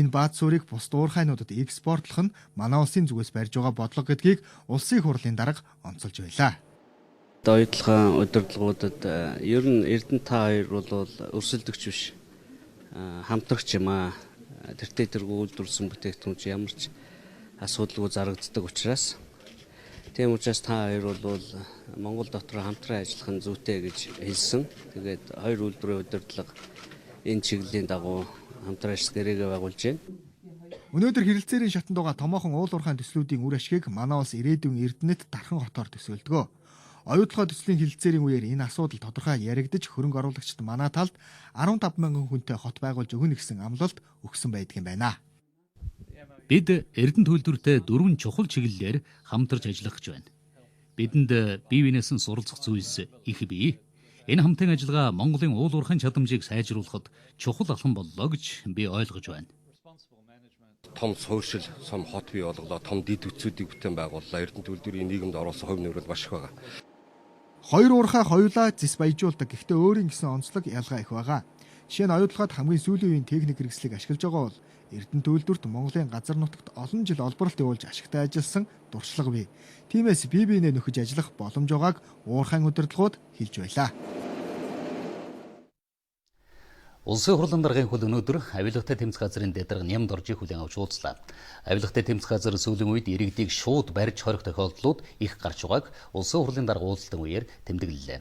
Энэ бааз суурийг бусад уурхайнуудад экспортлох нь манай улсын зүгээс барьж байгаа бодлого гэдгийг Улсын хурлын дарга онцолж байлаа. Оюутлогын удирдлагуудад ер нь Эрдэнэ та хоёр бол өрсөлдөгч биш, хамтрагч юм аа. Тэртээ тэргүй үйлдвэрлэсэн бүтээгдэхүүн чи ямар ч асуудалгүй зарагддаг учраас, тийм учраас та хоёр бол Монгол дотор хамтран ажиллах нь зүйтэй гэж хэлсэн. Тэгээд хоёр үйлдвэрийн удирдлага энэ чиглэлийн дагуу хамтран ажиллах гэрээгээ байгуулж байна. Өнөөдөр хэрэлцээрийн шатанд байгаа томоохон уул уурхайн төслүүдийн үр ашгийг манай улс ирээдүйн Эрдэнэт Дархан хотоор төсөөлдөг. Оюутлогоо төслийн хэлэлцээрийн үеэр энэ асуудал тодорхой яригдаж, хөрөнгө оруулагчид манай талд 15 мянган хүнтэй хот байгуулж өгнө гэсэн амлалт өгсөн байдаг юм байна. Бид Эрдэнэ төлдөртэй дөрвөн чухал чиглэлээр хамтарч ажиллах гэж байна. Бидэнд бие биенээс нь суралцах зүйлс их бий. Энэ хамтын ажиллагаа Монголын уул уурхайн чадамжийг сайжруулахад чухал алхам боллоо гэж би ойлгож байна. Том суурьшил сум хот бий болголоо, том дэд бүтцүүдийг бүтээн байгууллаа. Эрдэнэ төлдөрийн нийгэмд оруулсан хувь нэмэр маш их байгаа. Хоёр уурхай хоёулаа зэс баяжуулдаг. Гэхдээ өөрийн гэсэн онцлог ялгаа их байгаа. Жишээ нь оюутлогод хамгийн сүүлийн үеийн техник хэрэгслийг ашиглаж байгаа бол Эрдэнэ төлдөрт Монголын газар нутагт олон жил олборлолт явуулж ашигтай ажилласан туршлага бий. Тиймээс бие биенээ нөхөж ажиллах боломж байгааг уурхайн удирдлагууд хэлж байлаа. Улсын хурлын даргын хөл өнөөдөр авилгатай тэмцэх газрын дэд дарга Ням Доржийг хүлээн авч уулзлаа. Авилгатай тэмцэх газар сүүлийн үед иргэдийг шууд барьж хорих тохиолдлууд их гарч байгааг Улсын хурлын дарга уулзалтын үеэр тэмдэглэлээ.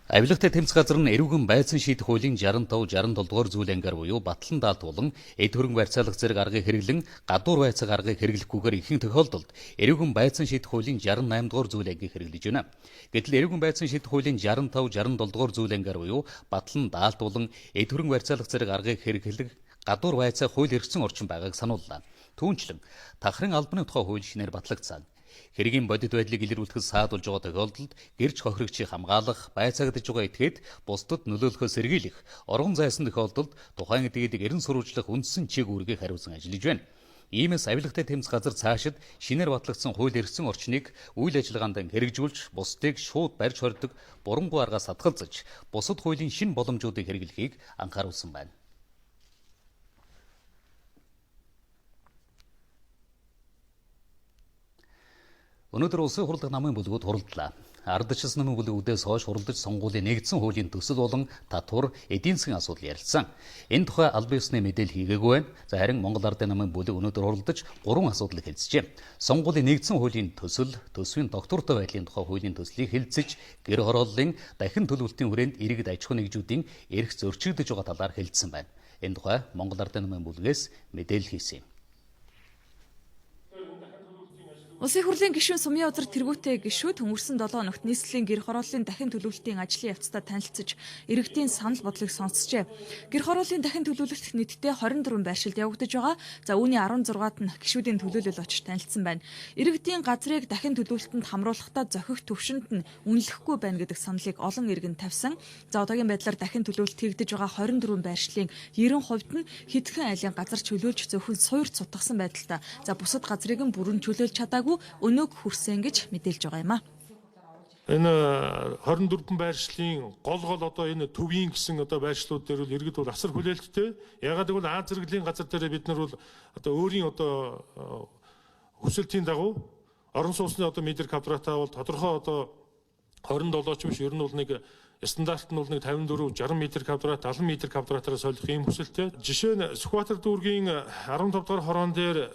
Авилгатай тэмцэх газар нь эрүүгэн байцан шийдэх хуулийн 65 67 дугаар зүйл ангаар буюу батлан даалт болон эд хөрөнгө барьцаалах зэрэг аргыг хэрэглэн гадуур байцаах аргыг хэрэглэхгүйгээр ихэнх тохиолдолд эрүүгэн байцан шийдэх хуулийн 68 дугаар зүйл ангийг хэрэглэж байна. Гэтэл эрүүгэн байцан шийдэх хуулийн 65 67 дугаар зүйл ангаар буюу батлан даалт болон эд хөрөнгө барьцаалах зэрэг аргыг хэрэглэх гадуур байцаах хууль эрхцэн орчин байгааг санууллаа. Түүнчлэн тахрын албаны тухай хууль шинээр батлагдсан. Хэргийн бодит байдлыг илрүүлэхэд саадулж байгаа тохиолдолд гэрч хохирогчийг хамгаалах, байцаагдаж байгаа этгээд бусдад нөлөөлөхөөс сэргийлэх, оргон зайсан тохиолдолд тухайн этгээдийг эрен сурвалжлах үндсэн чиг үүргийг хариуцсан ажиллаж байна. Иймээс авилгатай тэмцэх газар цаашид шинээр батлагдсан хууль эрхцэн орчныг үйл ажиллагаанд хэрэгжүүлж, бусдыг шууд барьж хордог бурамгүй аргаас сатгалзаж, бусад хуулийн шинэ боломжуудыг хэрэглэхийг анхааруулсан байна. Өнөөдөр Улсын хурлын намын бүлгүүд хуралдлаа. Ардчилсан намын бүлэг үдээс хойш хуралдаж сонгуулийн нэгдсэн хуулийн төсөл болон татвар, эдийн засгийн асуудал ярилцсан. Энэ тухай албан ёсны мэдээлэл хийгээгүй байна. За харин Монгол Ардын намын бүлэг өнөөдөр хуралдаж гурван асуудлыг хэлцжээ. Сонгуулийн нэгдсэн хуулийн төсөл, төсвийн доктортой байдлын тухай хуулийн төслийг хэлцэж, гэр хорооллын дахин төлөвлөлтийн хүрээнд иргэд аж ахуйн нэгжүүдийн эрх зөрчигдөж байгаа талаар хэлцсэн байна. Энэ тухай Монгол Ардын намын бүлгээс мэдээлэл хийсэн юм. Улсын хурлын гишүүн Сумын узар тэргүүтэй гишүүд өнгөрсөн 7 хоногт нийслэлийн гэр хорооллын дахин төлөвлөлтийн ажлын явцдаа танилцаж, иргэдийн санал бодлыг сонсчээ. Гэр хорооллын дахин төлөвлөлт нийтдээ 24 байршилд явагдаж байгаа. За үүний 16-ад нь гишүүдийн төлөөлөл очиж танилцсан байна. Иргэдийн газрыг дахин төлөвлөлтөнд хамруулахдаа зохих төвшөнд нь үнэлэхгүй байна гэдэг саналыг олон иргэн тавьсан. За одоогийн байдлаар дахин төлөвлөлт хийгдэж байгаа 24 байршлын 90% нь хэдхэн айлын газар чөлөөлж зөвхөн суурь цутгасан байдалтай. За бусад газрыг нь бүрэн чөлөөлж чадаагүй өнөөг хүрсэн гэж мэдээлж байгаа юм а. Энэ 24 байршлын гол одоо энэ төвийн гэсэн одоо байршлууд дээр бол иргэд бол асар хүлээлттэй. Ягаад гэвэл Аз зэрэглэлийн газар дээр бид нар бол одоо өөрийн одоо хүсэлтийн дагуу орон сууцны одоо метр квадратаа бол тодорхой одоо 27 ч биш, ер нь бол нэг стандарт нь бол нэг 54 60 метр квадрат 70 метр квадратаар солих юм хүсэлтэй. Жишээ нь Сүхбаатар дүүргийн 15 дугаар хорон дээр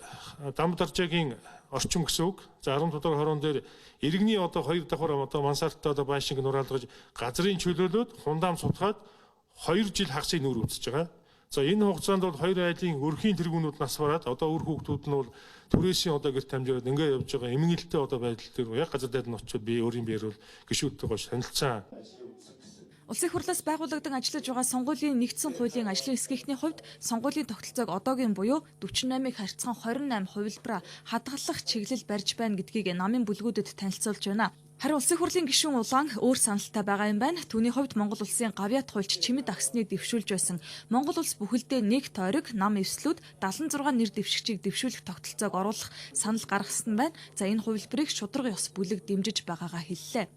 Дамдаржаагийн орчим гэсэн үг. За 15 дугаар хорон дээр иргэний одоо хоёр давхар одоо мансарттай одоо байшинг нураалгаж газрын чөлөөлөөд хундаам сутгаад 2 жил хагасыг нүүр үзэж байгаа. За энэ хугацаанд бол хоёр айлын өрхийн тэргүүнүүд нас бараад одоо үр хүүхдүүд нь бол түрээсийн одоо гэрт дамжираад ингээ явж байгаа эмгэнэлтэй одоо байдал дээр яг газар дайд нь очиод би өөрийн биеэр бол гишүүдтэйгээ танилцсан. Улсын хурлаас байгуулагдан ажиллаж байгаа сонгуулийн нэгдсэн хуулийн ажлын хэсгийнхний хувьд сонгуулийн тогтолцоог одоогийн буюу 48-ыг харьцхан 28 хувилбараа хадгалах чиглэл барьж байна гэдгийг намын бүлгүүдэд танилцуулж байна. Харин Улсын хурлын гишүүн Улаан өөр саналтай байгаа юм байна. Түүний хувьд Монгол улсын гавьяат хуульч Чимэд Агсны дэвшүүлж байсан Монгол улс бүхэлдээ нэг тойрог нам эвслүүд 76 нэр дэвшигчийг дэвшүүлэх тогтолцоог оруулах санал гаргасан байна. За энэ хувилбарыг шударга ёс бүлэг дэмжиж байгаагаа хэллээ.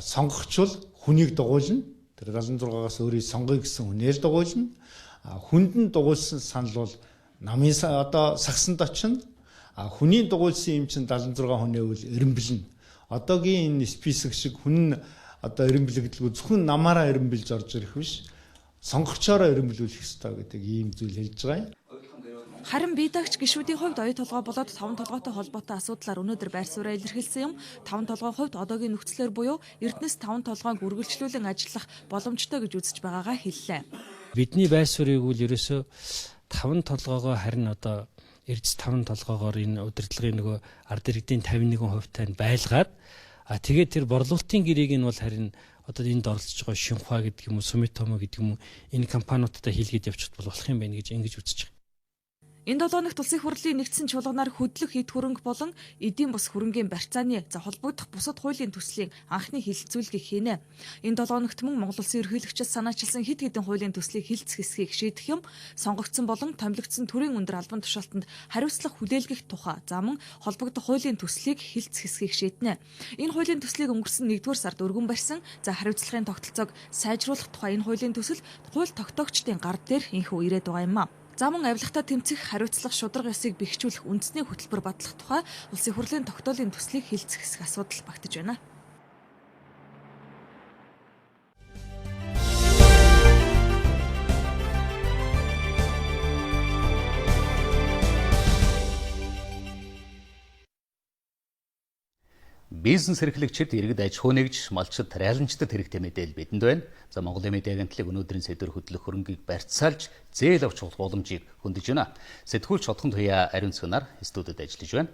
Сонгогч бол хүнийг дугуйлна. Тэр 76-аас өөрийг сонгоё гэсэн хүнээр дугуйлна. Хүнд нь дугуйлсан санал бол намын одоо сагсанд очино. А хүний дугуйлсан юм чинь 76 хүний үйл эренбэлнэ. Одоогийн энэ список шиг хүн нь одоо эренбэлэгдэлгүй зөвхөн намаараа эренбэлж орж ирэх биш. Сонгогчоороо эренбэлүүлэх ёстой гэдэг ийм зүйл хэлж байгаа юм. Харин бие даагч гишүүдийн хувьд оюу толгой болоод таван толгойтой холбоотой асуудлаар өнөөдөр байр сууриа илэрхийлсэн юм. Таван толгойн хувьд одоогийн нөхцлөөр буюу Эрдэнэс таван толгойг үргэлжлүүлэн ажиллах боломжтой гэж үзэж байгаагаа хэллээ. Бидний байр суурийг үл ерөөсөө таван толгоогоо харин одоо Эрдэс таван толгоогоор энэ удирдлагын нөгөө ард иргэдийн 51% тай нь байлгаад а тэгээд тэр борлуулалтын гэрээг нь бол харин одоо энд оролцож байгаа Шинхуа гэдэг юм уу, Сумитомо гэдэг юм уу энэ компаниудтай хийлгээд явчихд бол болох юм байна гэж ингэж үзэж байгаа. Энэ 7 хоногт Улсын хурлын нэгдсэн чуулганаар хөдлөх эд хөрөнгө болон эдийн бус хөрөнгийн барьцааны за холбогдох бусад хуулийн төслийн анхны хэлэлцүүлгийг хийнэ. Энэ 7 хоногт мөн Монгол Улсын ерөнхийлөгчид санаачилсан хэд хэдэн хуулийн төслийг хэлэлцэх хэсгийг шийдэх юм. Сонгогдсон болон томилогдсон төрийн өндөр албан тушаалтанд хариуцлага хүлээлгэх тухай за мөн холбогдох хуулийн төслийг хэлэлцэх хэсгийг шийднэ. Энэ хуулийн төслийг өнгөрсөн 1-р сард өргөн барьсан за хариуцлагын тогтолцоог сайжруулах тухай энэ хуулийн төсөл хууль тогтоогчдын гар дээр инхүү ирээд байгаа юм а. За мөн авилгатай тэмцэх хариуцлага шударга ёсыг бэхжүүлэх үндэсний хөтөлбөр батлах тухай Улсын хурлын тогтоолын төслийг хэлэлцэх хэсэг асуудал багтаж байна. Бизнес эрхлэгчид, иргэд аж ахуй нэгж, малчид, тариаланчдад хэрэгтэй мэдээлэл бидэнд байна. За Монголын мэдээ агентлаг өнөөдрийн сэдвээр хөдлөх хөрөнгийг барьцаалж зээл авч болох боломжийг хөндөж байна. Сэтгүүлч Хотхон Туяа ариун цэгнаар студид ажиллаж байна.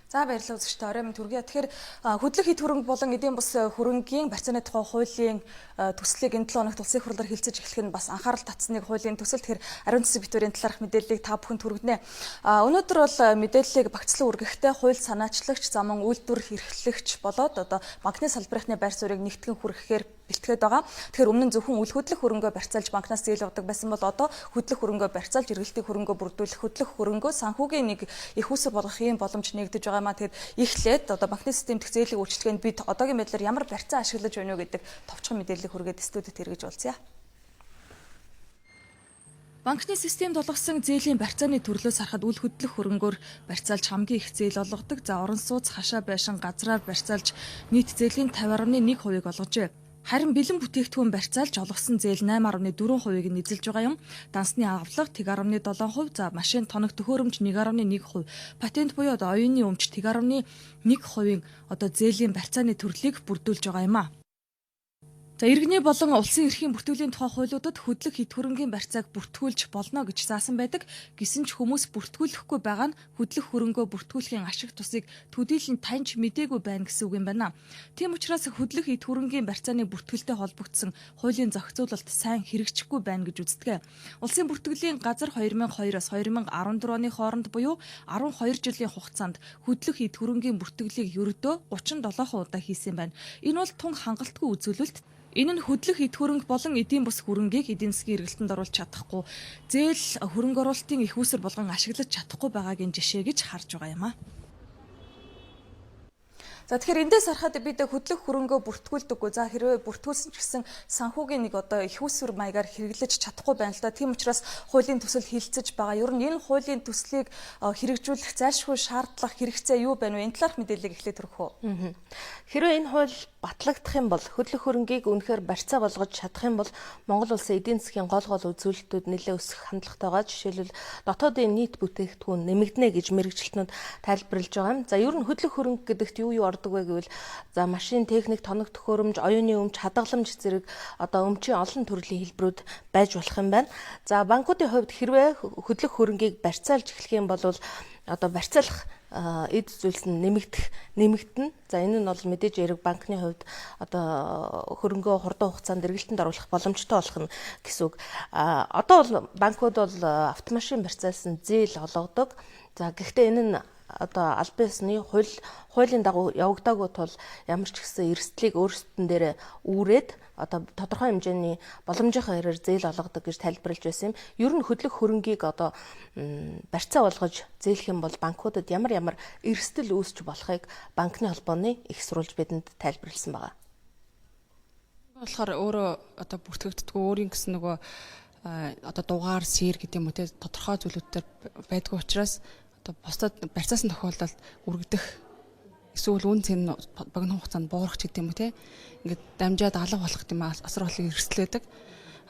За баярлалаа үзэгчдээ орой минь төргийе. Тэгэхээр хөдлөх эд хөрөнгө болон эдийн бус хөрөнгийн барьцааны тухай хуулийн төслийг энэ 7 хоногт улсын хурлаар хэлэлцэж эхлэх нь бас анхаарал татсан нэг хуулийн төсөл. Тэгэхээр ариун цэцэг битүүрийн талаарх мэдээллийг та бүхэнд хүргэнэ. Өнөөдөр бол мэдээллийг багцлан үргэхдээ хууль санаачлагч, за мөн үйлдвэр эрхлэгч болоод одоо банкны салбарынхны байр суурийг нэгтгэн хүргэхээр бэлтгээд байгаа. Тэгэхээр өмнө нь зөвхөн үл хөдлөх хөрөнгөө барьцаалж банкнаас зээл авдаг байсан бол одоо хөдлөх хөрөнгөө барьцаалж эргэлтийн хөрөнгөө бүрдүүлэх, хөдлөх хөрөнгөө санхүүгийн нэг их усэр болгох ийм боломж нэгдэж байгаа юм а. Тэгэхээр эхлээд одоо банкны систем дэх зээлийн үйлчилгээнд бид одоогийн байдлаар ямар барьцаа ашиглаж байна вэ гэдэг товчхон мэдээллийг хүргээд студид хэрэгж уулзъя. Банкны системд олгосон зээлийн барьцааны төрлөөс харахад үл хөдлөх хөрөнгөөр барьцаалж хамгийн их зээл олгодог. За орон сууц, хашаа байшин газраар барьцаалж нийт зээлийн 50.1%-ийг олгожээ. Харин бэлэн бүтээгдэхүүн барьцаалж олгосон зээл 8.4%-ийг нь эзэлж байгаа юм. Дансны авлага 1.7%, за машин тоног төхөөрөмж 1.1%, патент буюу одоо оюуны өмч 1.1%-ийн одоо зээлийн барьцааны төрлийг бүрдүүлж байгаа юм а. За иргэний болон улсын эрхийн бүртгэлийн тухай хуулиудад хөдлөх эд хөрөнгийн барьцааг бүртгүүлж болно гэж заасан байдаг. Гэсэн ч хүмүүс бүртгүүлэхгүй байгаа нь хөдлөх хөрөнгөө бүртгүүлэхийн ашиг тусыг төдийлөн таньж мдээгүй байна гэсэн үг юм байна. Тийм учраас хөдлөх эд хөрөнгийн барьцааны бүртгэлтэй холбогдсон хуулийн зохицуулалт сайн хэрэгжихгүй байна гэж үздэг. Улсын бүртгэлийн газар 2002-оос 2014 оны хооронд буюу 12 жилийн хугацаанд хөдлөх эд хөрөнгийн бүртгэлийг ердөө 37 удаа хийсэн байна. Энэ бол тун хангалтгүй үзүүлэлт. Энэ нь хөдлөх эд хөрөнгө болон эдийн бус хөрөнгийг эдийн засгийн эргэлтэнд оруулж чадахгүй, зээл хөрөнгө оруулалтын их усэр болгон ашиглаж чадахгүй байгаагийн жишээ гэж харж байгаа юм а. За тэгэхээр эндээс харахад бид хөдлөх хөрөнгөө бүртгүүлдэггүй. За хэрвээ бүртгүүлсэн ч гэсэн санхүүгийн нэг одоо их усүр маягаар хэрэглэж чадахгүй байна л да. Тийм учраас хуулийн төсөл хилцэж байгаа. Ер нь энэ хуулийн төслийг хэрэгжүүлэх зайлшгүй шаардлага хэрэгцээ юу байна вэ? Энэ талаарх мэдээллийг эхлээд хүргэх үү. Хэрвээ энэ хууль батлагдах юм бол хөдлөх хөрөнгийг үнэхээр барьцаа болгож чадах юм бол Монгол улсын эдийн засгийн гол гол үзүүлэлтүүд нэлээд өсөх хандлагатай байгаа. Жишээлбэл дотоодын нийт бүтээгдэхүүн нэмэгдэнэ гэж мэргэжилтнүүд тайлбарлаж байгаа юм. За ер нь хөдлөх хөрөнгө гэдэгт юу юу ордог вэ гэвэл за машин, техник, тоног төхөөрөмж, оюуны өмч, хадгаламж зэрэг одоо өмчийн олон төрлийн хэлбэрүүд байж болох юм байна. За банкуудын хувьд хэрвээ хөдлөх хөрөнгийг барьцаалж эхлэх юм бол одоо барьцаалах эд зүйлс нь нэмэгдэнэ. За энэ нь бол мэдээж эрэг банкны хувьд одоо хөрөнгөө хурдан хугацаанд эргэлтэнд оруулах боломжтой болох нь гэсэн үг. Одоо бол банкуд бол автомашин барьцаалсан зээл олгодог. За гэхдээ энэ нь одоо албан ёсны хуулийн дагуу явагдаагүй тул ямар ч гэсэн эрсдлийг өөрсдөн дээр үүрээд одоо тодорхой хэмжээний боломжийнхаа хэрээр зээл олгодог гэж тайлбарлаж байсан юм. Ер нь хөдлөх хөрөнгийг одоо барьцаа болгож зээлэх юм бол банкудад ямар ямар эрсдэл үүсч болохыг банкны холбооны их сурвалж бидэнд тайлбарласан байгаа. Болохоор өөрөө одоо бүртгэгддэггүй өөрийн гэсэн нөгөө одоо дугаар, сэр гэдэг юм уу те тодорхой зүйлүүд төр байдгүй учраас одоо бусдад барьцаасан тохиолдолд үргэлдэх эсвэл үн цэн богино хугацаанд буурах ч гэдэг юм уу те ингээд дамжаад алга болох гэдэг юм асар олон эрсдэл байдаг.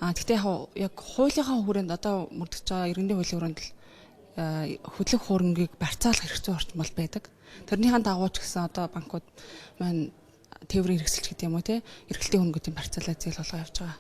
А тэгтээ яг хуулийнхаа хүрээнд одоо мөрдөж байгаа иргэндийн хуулийн хүрээнд л хөдлөх хөрөнгийг барьцаалах эрх зүйн орчин бол байдаг. Тэрнийхэн дагуу ч гэсэн одоо банкуд маань тээврийн хэрэгсэлч гэдэг юм уу те эргэлтийн хөрөнгөдийн барьцаалаа зээл болгоо явж байгаа.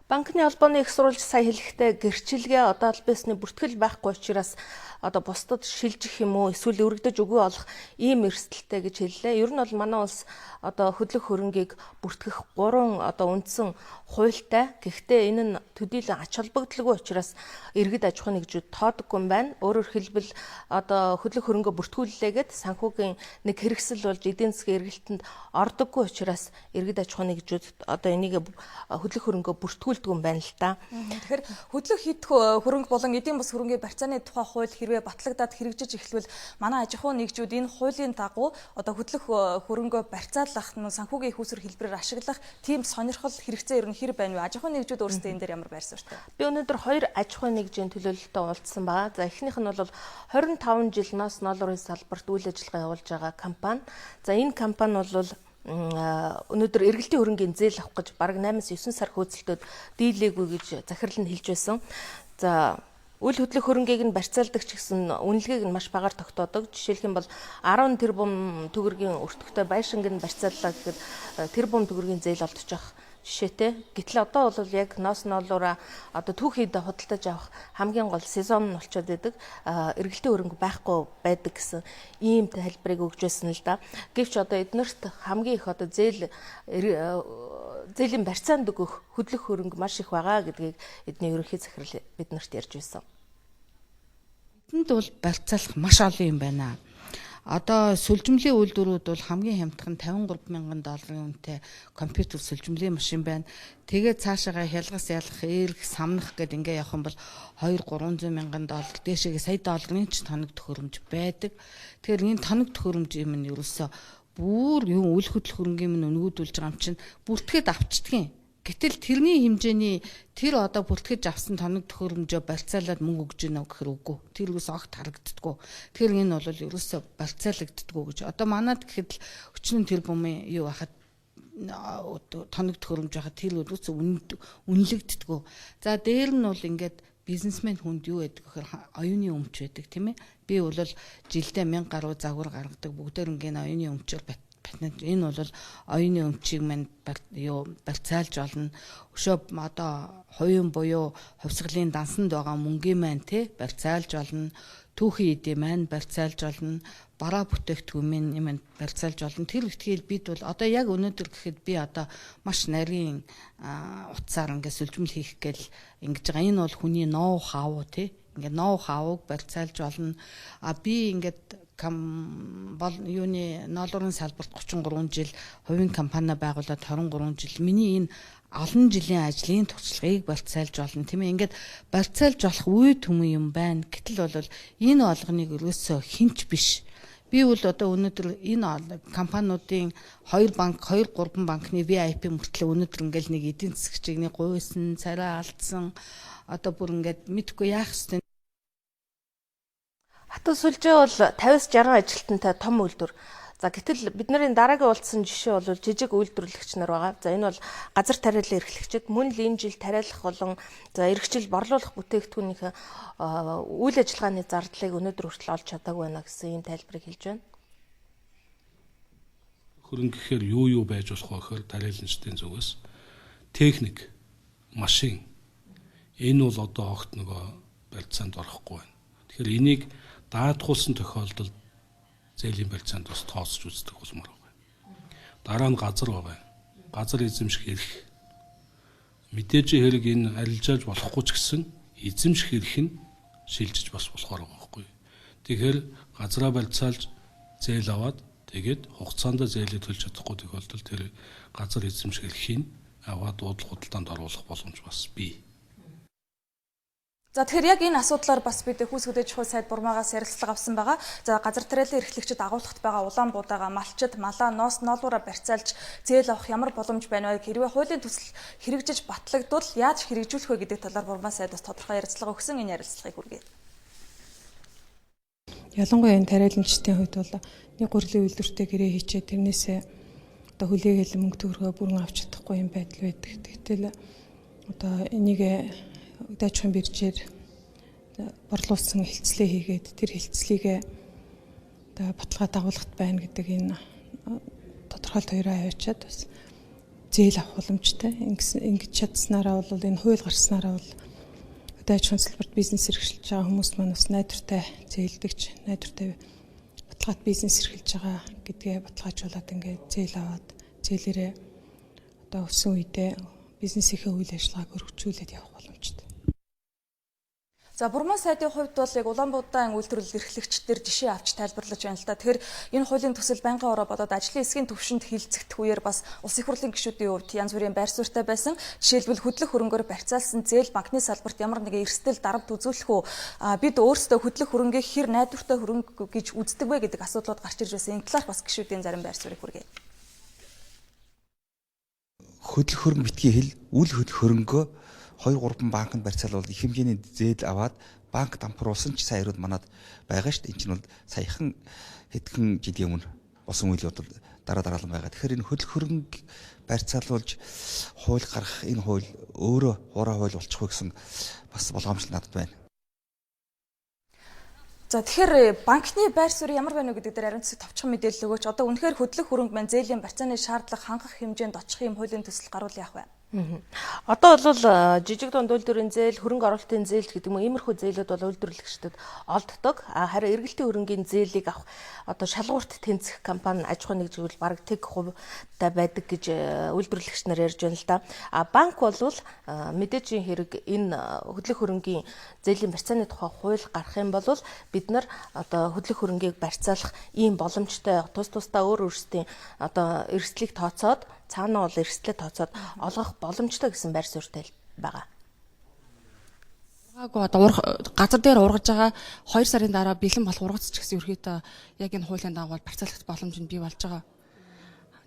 Банкны холбооны их сурвалж сая хэлэхдээ гэрчилгээ одоо аль биесны бүртгэл байхгүй учраас одоо бусдад шилжих юм уу эсвэл өргөдөж үгүй болох ийм эрсдэлтэй гэж хэллээ. Ер нь бол манай улс одоо хөдлөх хөрөнгийг бүртгэх 3 одоо үндсэн хуультай. Гэхдээ энэ нь төдийлөн ач холбогдолгүй учраас иргэд аж ахуйн нэгжүүд тоодоггүй юм байна. Өөрөөр хэлбэл одоо хөдлөх хөрөнгө бүртгүүллээгээд санхүүгийн нэг хэрэгсэл болж эдийн засгийн эргэлтэнд ордоггүй учраас иргэд аж ахуйн нэгжүүд одоо энийг хөдлөх хөрөнгө бүртгүүлдэг юм байна л да. Тэгэхээр хөдлөх хэд хөрөнгө болон эдийн бас хөрөнгийн барьцааны тухай хууль хэрвээ батлагдаад хэрэгжиж эхлвэл манай аж ахуйн нэгжүүд энэ хуулийн дагуу одоо хөдлөх хөрөнгөө барьцаалах, санхүүгийн их усүр хэлбэрээр ашиглах тийм сонирхол хэрэгцээ ер нь хэр байна вэ? Аж ахуйн нэгжүүд өөрсдөө энэ дээр ямар байр суурьтай? Би өнөөдөр хоёр аж ахуйн нэгжийн төлөөлөлтөд уулзсан байгаа. За эхнийх нь бол 25 жил ноос ноолрын салбарт үйл ажиллагаа явуулж байгаа компани. За энэ компани бол өнөөдөр эргэлтийн хөрөнгийн зээл авах гэж бараг 8-9 сар хөөцөлтөд дийлээгүй гэж захирал нь хэлж байсан. За үл хөдлөх хөрөнгийг нь барьцаалдаг ч гэсэн үнэлгээг нь маш багаар тогтоодог. Жишээлх юм бол 10 тэрбум төгрөгийн өртөгтэй байшинг нь барьцааллаа гэхэд тэрбум төгрөгийн зээл олдчих жишээтэй. Гэтэл одоо бол яг ноос ноолуураа одоо түүхийд худалдаж авах хамгийн гол сезон нь болчиход байдаг. Эргэлтийн хөрөнгө байхгүй байдаг гэсэн ийм тайлбарыг өгч байсан л да. Гэвч одоо эднэрт хамгийн их одоо зээлийн барьцаанд өгөх хөдлөх хөрөнгө маш их байгаа гэдгийг эдний ерөнхий захирал биднэрт ярьж байсан. Эдэнд бол барьцаалах маш олон юм байна. Одоо сүлжмөлийн үйлдвэрүүд бол хамгийн хямдхан 53 мянган долларын үнэтэй компьютер сүлжмөлийн машин байна. Тэгээд цаашаага хялгас ялах, эрг, самнах гэд ингээ явах юм бол 2-300 мянган доллар дээшээгээ сая долларын ч тоног төхөөрөмж байдаг. Тэгэхээр энэ тоног төхөөрөмж юм нь ерөөсөө бүр юм үл хөдлөх хөрөнгийн минь өнгөдүүлж байгаа юм чинь бүртгээд авчдгийн. Гэтэл тэрний хэмжээний тэр одоо бүртгэж авсан тоног төхөөрөмжөө барьцаалаад мөнгө өгж гинэ гэхэр үгүй. Тэр юус огт харагддаггүй. Тэгэхээр энэ бол ерөөсөө барьцаалагддаггүй гэж. Одоо манад гэхэд л өчнөн тэр бумын юу хахад тоног төхөөрөмж хахад тэр юус үнэлэгддэггүй. За дээр нь бол ингээд бизнесмен хүнд юу байдаг гэхээр оюуны өмч байдаг тийм ээ. Би бол жилдээ 1000 гаруй загвар гаргадаг. Бүгдээр ингээд оюуны өмчөөр бат. Энэ бол оюуны өмчийг мань юу барьцаалж олно. Өшөө одоо хувийн буюу хувьсгалын дансанд байгаа мөнгийн маань те барьцаалж олно. Түүхийн эдийн маань барьцаалж олно. Бараа бүтээгдэхүүн минь юм барьцаалж олно. Тэр ихтгэл бид бол одоо яг өнөөдөр гэхэд би одоо маш нарийн утсаар ингээд сүлжмэл хийх гээл ингэж байгаа. Энэ бол хүний ноу хав те. Ингээд ноу хавыг барьцаалж олно. А би ингээд бол юуны ноолуурын салбарт 33 жил хувийн компани байгуулад 23 жил миний энэ олон жилийн ажлын туршлагыг барьцаалж болно тийм ээ. Ингээд барьцаалж болох үе түмэн юм байна. Гэтэл бол энэ болгоныг ерөөсөө хинч биш. Би бол одоо өнөөдөр энэ компаниудын 2 банк 2 3 банкны VIP мөртлөө өнөөдөр ингээл нэг эдийн засгчийг нэг гуйсан, царай алдсан одоо бүр ингээд мэдхгүй яах ёстой. Хатан сүлжээ бол 50-60 ажилтнтай том үйлдвэр. За гэтэл бидний дараагийн уулзсан жишээ бол жижиг үйлдвэрлэгч нар байгаа. За энэ бол газар тариалан эрхлэгчид мөн л энэ жил тариалах болон за эрхжил борлуулах бүтээгдэхүүнийхээ үйл ажиллагааны зардлыг өнөөдөр хүртэл олж чадаагүй байна гэсэн ийм тайлбарыг хэлж байна. Хөрөнгө гэхээр юу байж болох вэ гэхээр тариаланчдын зүгээс техник, машин энэ бол одоо огт нөгөө барьцаанд орохгүй байна. Тэгэхээр энийг даатгуулсан тохиолдолд зээлийн барьцаанд бас тооцож үздэг болмоор байгаа. Дараа нь газар байгаа. Газар эзэмших эрх. Мэдээж хэрэг энэ арилжааж болохгүй ч гэсэн эзэмших эрх нь шилжиж бас болохоор байгаа байхгүй. Тэгэхээр газраа барьцаалж зээл аваад тэгээд хугацаанд зээлээ төлж чадахгүй тохиолдолд тэр газар эзэмших эрхийг аваад уудлах худалдаанд оруулах боломж бас бий. За тэгэхээр яг энэ асуудлаар бас бид хүйс хөдөө аж ахуйн сайд Бурмаагаас ярилцлага авсан байгаа. За газар тариалан эрхлэгчид агуулгад байгаа улаан буудаага малчид, малаа, ноос ноолуураа барьцаалж зээл авах ямар боломж байна вэ? Хэрвээ хуулийн төсөл хэрэгжиж батлагдвал яаж хэрэгжүүлэх вэ гэдэг талаар Бурмаа сайд бас тодорхой ярилцлага өгсөн. Энэ ярилцлагыг хүргэе. Ялангуяа энэ тариаланчдын хувьд бол нэг гурилын үйлдвэртэй гэрээ хийчээ тэрнээсээ одоо хүлээгээл мөнгө төгрөгөө бүрэн авч чадахгүй юм байдал байдаг. Тэгтэл одоо энийг өдөө аж ахуйн биржээр борлуулсан хилцлээ хийгээд тэр хилцлийг одоо баталгаа дагуулгад байна гэдэг энэ тодорхойлт хоёроо аваачаад бас зээл авах боломжтой. Ингэж чадсанараа бол энэ хууль гарснараа бол өдөө аж ахуйн салбарт бизнес эрхэлж байгаа хүмүүс маань бас найдвартай зээлдэгч, найдвартай баталгаат бизнес эрхэлж байгаа гэдгээ баталгаажуулаад ингээд зээл аваад зээлээрээ одоо өссөн үедээ бизнесийнхээ үйл ажиллагааг өргөжүүлээд явах боломжтой. За Бурмаа сайдын хувьд бол яг Улаанбуудаа үйлдвэрлэл эрхлэгчдэр жишээ авч тайлбарлаж байна л да. Тэгэхээр энэ хуулийн төсөл байнгын ороо бодоод ажлын хэсгийн төвшөнд хилцэгдэх үеэр бас улс их хурлын гишүүдийн хувьд янз бүрийн байр суурьтай байсан. Жишээлбэл хөдлөх хөрөнгөөр барьцаалсан зээл банкны салбарт ямар нэгэн эрсдэл дарамт үзүүлэх үү? Бид өөрсдөө хөдлөх хөрөнгийг хэр найдвартай хөрөнгө гэж үздэг вэ гэдэг асуудлууд гарч ирж байсан. Энэ талаарх бас гишүүдийн зарим байр суурийг хүргэе. Хөдлөх хөрөнгө битгий хэл, үл хөдлөх хөрөнгөө 2-3 банкнд барьцаалвал их хэмжээний зээл аваад банк дампууруулсан ч сайн хариуд манад байгаа шүү дээ. Энэ чинь бол саяхан хэдхэн жилийн өмнө болсон үйл явдал дараа дараалан байгаа. Тэгэхээр энэ хөдлөх хөрөнгө барьцаалуулж хууль гаргах энэ хууль өөрөө хуурай хууль болчих вэ гэсэн бас болгоомжлол надад байна. За тэгэхээр банкны байр суурь ямар байна вэ гэдэг дээр ариун цэцэг товчхон мэдээлэл өгөөч. Одоо үнэхээр хөдлөх хөрөнгө маань зээлийн барьцааны шаардлага хангах хэмжээнд очих юм хуулийн төсөл гарвал яах вэ? Одоо бол жижиг дунд үйлдвэрийн зээл, хөрөнгө оруулалтын зээл гэдэг юм уу, иймэрхүү зээлүүд бол үйлдвэрлэгчдэд олддог. Харин эргэлтийн хөрөнгийн зээлийг авах одоо шалгуурт тэнцэх компани аж ахуйн нэгж гэвэл бараг тэг хувьтай байдаг гэж үйлдвэрлэгч нар ярьж байна л да. Банк бол мэдээжийн хэрэг энэ хөдлөх хөрөнгийн зээлийн барьцааны тухай хууль гарах юм бол бид нар одоо хөдлөх хөрөнгийг барьцаалах ийм боломжтой тус тусдаа өөр өөрсдийн одоо эрсдлийг тооцоод цаанаа бол эрсдлээ тооцоод олгох боломжтой гэсэн байр суурьтай байгаа. Ургаагүй одоо газар дээр ургаж байгаа 2 сарын дараа бэлэн болох ургац ч гэсэн ерөөхдөө яг энэ хуулийн дагуу барьцаалах боломж нь бий болж байгаа.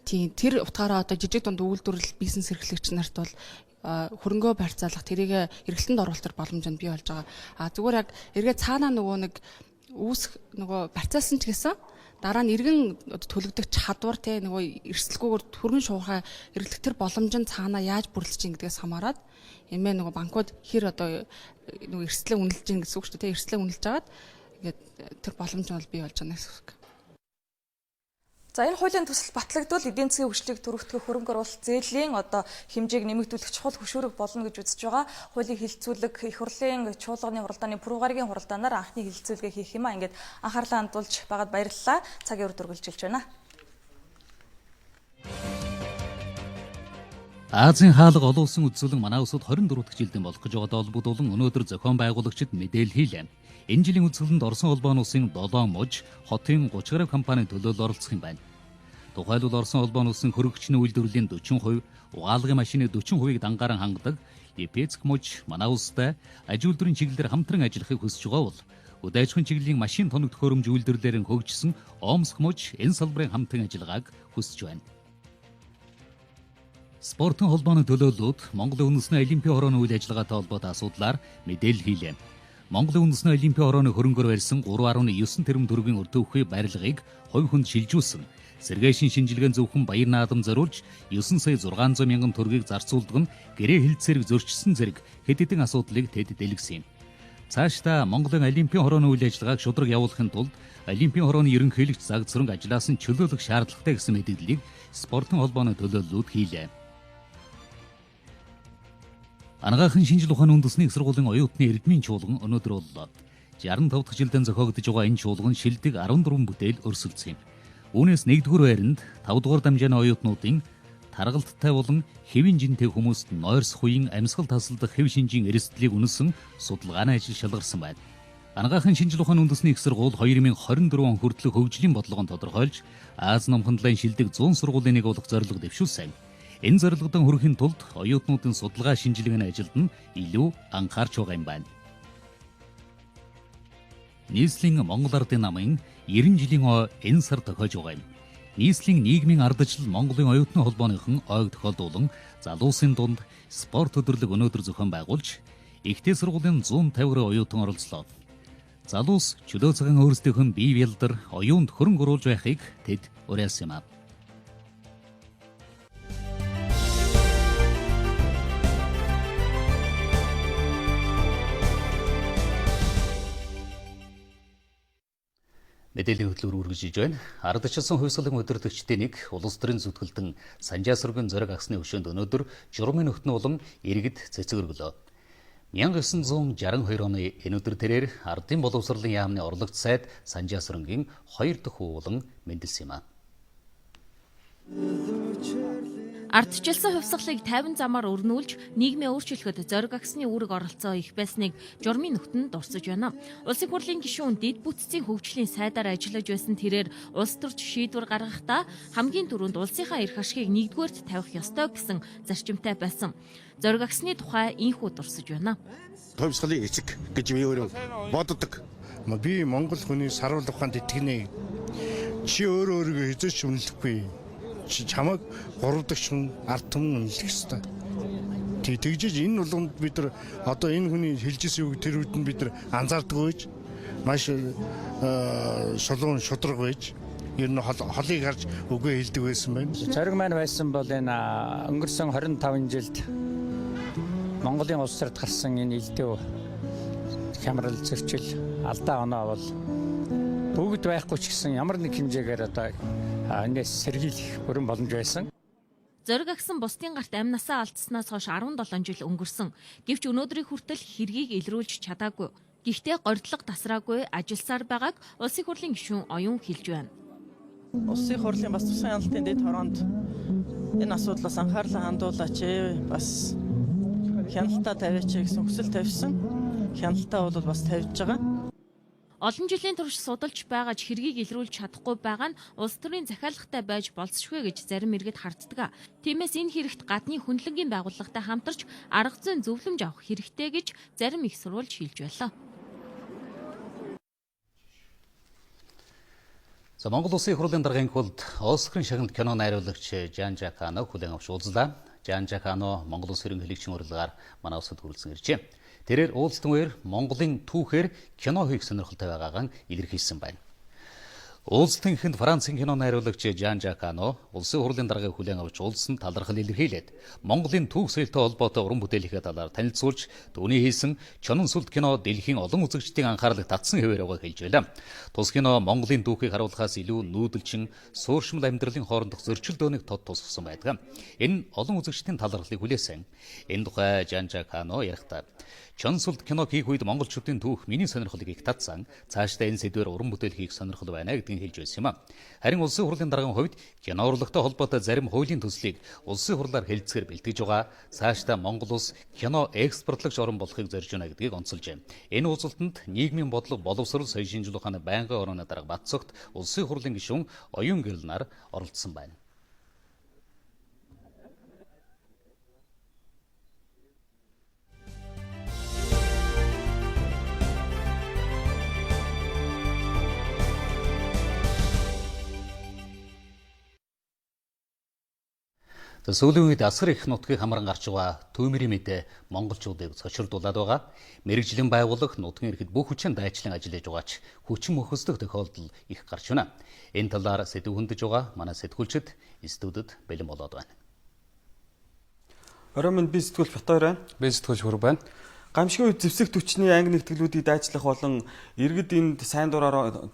Тийм тэр утгаараа одоо жижиг дунд үйлдвэрлэл бизнес эрхлэгч нарт бол хөрөнгөө барьцаалах тэрийг эргэлтэнд оруулах боломж нь бий болж байгаа. А зүгээр яг эргээ цаанаа нөгөө нэг үүсэх нөгөө барьцаалсан ч гэсэн дараа нь эргэн төлөгдөх чадвар те нөгөө эрсдэлгүйгээр түргэн шуурхай эргэлдэх тэр боломж нь цаанаа яаж бүрлэж ийн гэдгээс хамаарат эмээ нөгөө банкуд хэр одоо нөгөө эрсдлээ үнэлж ийн гэсэн үг шүү дээ те эрсдлээ үнэлж агаад ингээд тэр боломж нь бол бий болж байгаа гэсэн үг. За энэ хуулийн төсөл батлагдвал эдийн засгийн хөгжлийг түргэтгэх хөрөнгө оруулалт зээлийн одоо хэмжээг нэмэгдүүлэх чухал хөшүүрэг болно гэж үзэж байгаа. Хуулийн хилцүүлэг их хурлын чуулганы хуралдааны пүрэв гарагийн хуралдаанаар анхны хилцүүлгээ хийх юм а. Ингээд анхаарлаа хандуулж байгаад баярлалаа. Цагийн урд үргэлжилж байна. Азийн хаалга олон улсын үзүүлэн манай улсад 24 дахь жилдэн болох гэж байгаа холбогдуулан өнөөдөр зохион байгуулагчид мэдээлэл хийлээ. Энэ жилийн үзүүлэлтэнд Оросын холбооны улсын 7 муж хотын 30 гаруй компани төлөөлөл оролцох юм байна. Тухайлбал Оросын холбооны улсын хөрөгчний үйлдвэрлэлийн 40%, угаалгын машины 40%-ийг дангааран хангадаг Липецк муж манай улстай аж үйлдвэрийн чиглэлээр хамтран ажиллахыг хүсэж байгаа бол өдөө аж ахуйн чиглэлийн машин тоног төхөөрөмж үйлдвэрлэлээр хөгжсөн Омск муж энэ салбарын хамтран ажиллагааг хүсэж байна. Спортын холбооны төлөөллүүд Монголын үндэсний олимпийн хорооны үйл ажиллагаатай холбоотой асуудлаар мэдээлэл хийлээ. Монголын үндэсний олимпийн хорооны хөрөнгөөр барьсан 3.9 тэрбум төгрөгийн өртөө үхий барилгыг хувь хүнд шилжүүлсэн. Сэргээшин шинжилгээний зөвхөн баяр наадам зориулж 9 сая 600 мянган төгрөгийг зарцуулдаг нь гэрээ хэлцээрийг зөрчсөн зэрэг хэд хэдэн асуудлыг тэд дэлгэсэн юм. Цаашдаа Монголын олимпийн хорооны үйл ажиллагааг шударга явуулахын тулд олимпийн хорооны ерөнхийлөгч заг зүрэнг ажлаас нь чөлөөлөх шаардлагатай гэсэн мэдээллийг спортын холбооны төлөөллүүд хийлээ. Анагаахын шинжил ухааны үндэсний их сургуулийн оюутны эрдмийн чуулган өнөөдөр боллоо. 65 дахь жилдэн зохиогдож байгаа энэ чуулган шилдэг 14 бүтээл өрсөлдсөн юм. Үүнээс 1-р байранд 5 дугаар дамжааны оюутнуудын таргалттай болон хэвийн жинтэй хүмүүст нойрсох үеийн амьсгал тасалдах хэв шинжийн эрсдлийг үнэлсэн судалгааны ажил шалгарсан байна. Анагаахын шинжил ухааны үндэсний их сургууль 2024 он хүртэлх хөгжлийн бодлогон тодорхойлж Аз номхон далайн шилдэг 100 сургуулийн нэг болох зорилго дэвшүүлсэн. Энэ зорилгодон хүрэхин тулд оюутнуудын судалгаа шинжилгээний ажилд нь илүү анхаарч байгаа юм байна. Нийслэлийн Монгол Ардын намын 90 жилийн ой энэ сар тохиож байгаа юм. Нийслэлийн нийгмийн ардчлал Монголын оюутны холбооныхон ойг тохиолдуулан залуусын дунд спорт өдөрлөг өнөөдөр зохион байгуулж ихтэй сургуулийн 150 гаруй оюутан оролцлоо. Залуус чөлөө цагаан өөрсдийнх нь бие бялдар оюунд хөрөнгө оруулж байхыг тэд уриалсан юм а. Мэдээллийн хөтлөөр үргэлжлэж байна. Ардчилсан хувьсгалын удирдагчдын нэг улс төрийн зүтгэлтэн Санжаа сүргэн зориг агсны өшөөнд өнөөдөр журмын нөтнө болон иргэд цэцэг өргөлөө. 1962 оны энэ өдөр тэрээр Ардын боловсролын яамны орлогч сайд Санжаа сүрэнгийн хоёр дахь хүү болон мэндэлсэн юм а. Ардчилсан хувьсгалыг 50 замаар өрнүүлж нийгмээ өөрчлөхөд зориг агсны үүрэг оролцоо их байсныг журмын нөтөнд дурсаж байна. Улсын хурлын гишүүн дэд бүтцийн хөгжлийн сайдаар ажиллаж байсан тэрээр улс төрч шийдвэр гаргахдаа хамгийн түрүүнд улсынхаа эрх ашгийг нэгдүгээрт тавих ёстой гэсэн зарчимтай байсан. Зориг агсны тухай инхүү дурсаж байна. Хувьсгалын эцэг гэж би өөрөө боддог. Би Монгол хүний саруул ухаанд итгэнэ. Чи өөрөө өөрийгөө хизээч үнэлэхгүй. Чамайг гурав дахь хүн ард түмэн үнэлэх ёстой. Тэгжиж энэ болгонд бид нар одоо энэ хүний хэлжсэн үг тэр үед нь бид нар анзаардаг байж маш шулуун шудраг байж ер нь холыг харж үгээ хэлдэг байсан байна. Зориг маань байсан бол энэ өнгөрсөн 25 жилд Монголын улс төрд гарсан энэ элдв хямрал зөрчил алдаа оноо бол бүгд байхгүй ч гэсэн ямар нэг хэмжээгээр одоо энэс сэргийлэх бүрэн боломж байсан. Зориг агсан бусдын гарт амнасаа алдсанаас хойш 17 жил өнгөрсөн. Гэвч өнөөдрийг хүртэл хэргийг илрүүлж чадаагүй. Гэхдээ горилго тасраагүй ажилласаар байгааг Улсын хурлын гишүүн Оюун хэлж байна. Улсын хурлын бас тусын хяналтын дэд хороонд энэ асуудлаас анхаарлаа хандуулаач, бас хяналтаа тавиач гэсэн хүсэл тавьсан. Хяналтаа бол бас тавьж байгаа. Олон жилийн турш судалж байгаа ч хэргийг илрүүлж чадахгүй байгаа нь улс төрийн захиалгатай байж болзошгүй гэж зарим иргэд харддаг. Тиймээс энэ хэрэгт гадны хөндлөнгийн байгууллагатай хамтарч арга зүйн зөвлөмж авах хэрэгтэй гэж зарим их сурвалж хэлж байлаа. За Монгол Улсын их хурлын даргын хөлд Оскарын шагналт кино найруулагч Жан Жак Ано хүлээн авч уулзлаа. Жан Жак Ано Монгол Улсын ерөнхийлөгчийн урилгаар манай улсад хүрэлцэн иржээ. Тэрээр уулзалтын үеэр Монголын түүхээр кино хийх сонирхолтой байгаагаа илэрхийлсэн байна. Уулзалтын эхэнд Францын кино найруулагч Жан Жак Ано Улсын хурлын даргаыг хүлээн авч уулзсан талархал илэрхийлээд Монголын түүх соёлтой холбоотой уран бүтээлийнхээ талаар танилцуулж түүний хийсэн Чонон сүлд кино дэлхийн олон үзэгчдийн анхаарлыг татсан хэвээр байгааг хэлж байлаа. Тус кино Монголын түүхийг харуулахаас илүү нүүдэлчин сууршмал амьдралын хоорондох зөрчилдөөнийг тод тусгасан байдаг. Энэ олон үзэгчдийн талархлыг хүлээсэн. Энэ тухай Жан Жак Ано ярихдаа Чон сүлд кино хийх үед монголчуудын түүх миний сонирхлыг их татсан. Цаашдаа энэ сэдвээр уран бүтээл хийх сонирхол байна гэдгийг хэлж байсан юм а. Харин Улсын хурлын даргын хувьд кино урлагтай холбоотой зарим хуулийн төслийг Улсын хурлаар хэлэлцгээр бэлтгэж байгаа. Цаашдаа Монгол улс кино экспортлогч орн болохыг зорж байна гэдгийг онцолжээ. Энэ уулзалтанд нийгмийн бодлого, боловсрол, соёл шинжилгээ ухааны байнгын орооны дарга Батцогт Улсын хурлын гишүүн Оюун Гэрэл нар оролцсон байна. Сүүлийн үед асар их нутгийг хамран гарч байгаа түүмэрийн мэдээ монголчуудыг цочирдуулаад байгаа. Мэргэжлийн байгууллага нутгийн эрхэд бүх хүчин дайчлан ажиллаж байгаа ч хүчин мөхөсдөх тохиолдол их гарч байна. Энэ талаар сэдв хөндөж байгаа манай сэтгүүлчид студид бэлэн болоод байна. Орой минь би сэтгүүлч Батбаяр байна. Би сэтгүүлч Хөрөг байна. Гамшигын үед зэвсэг түвшний анги нэгтгэлүүдийг дайчлах болон иргэд энд сайн дураараа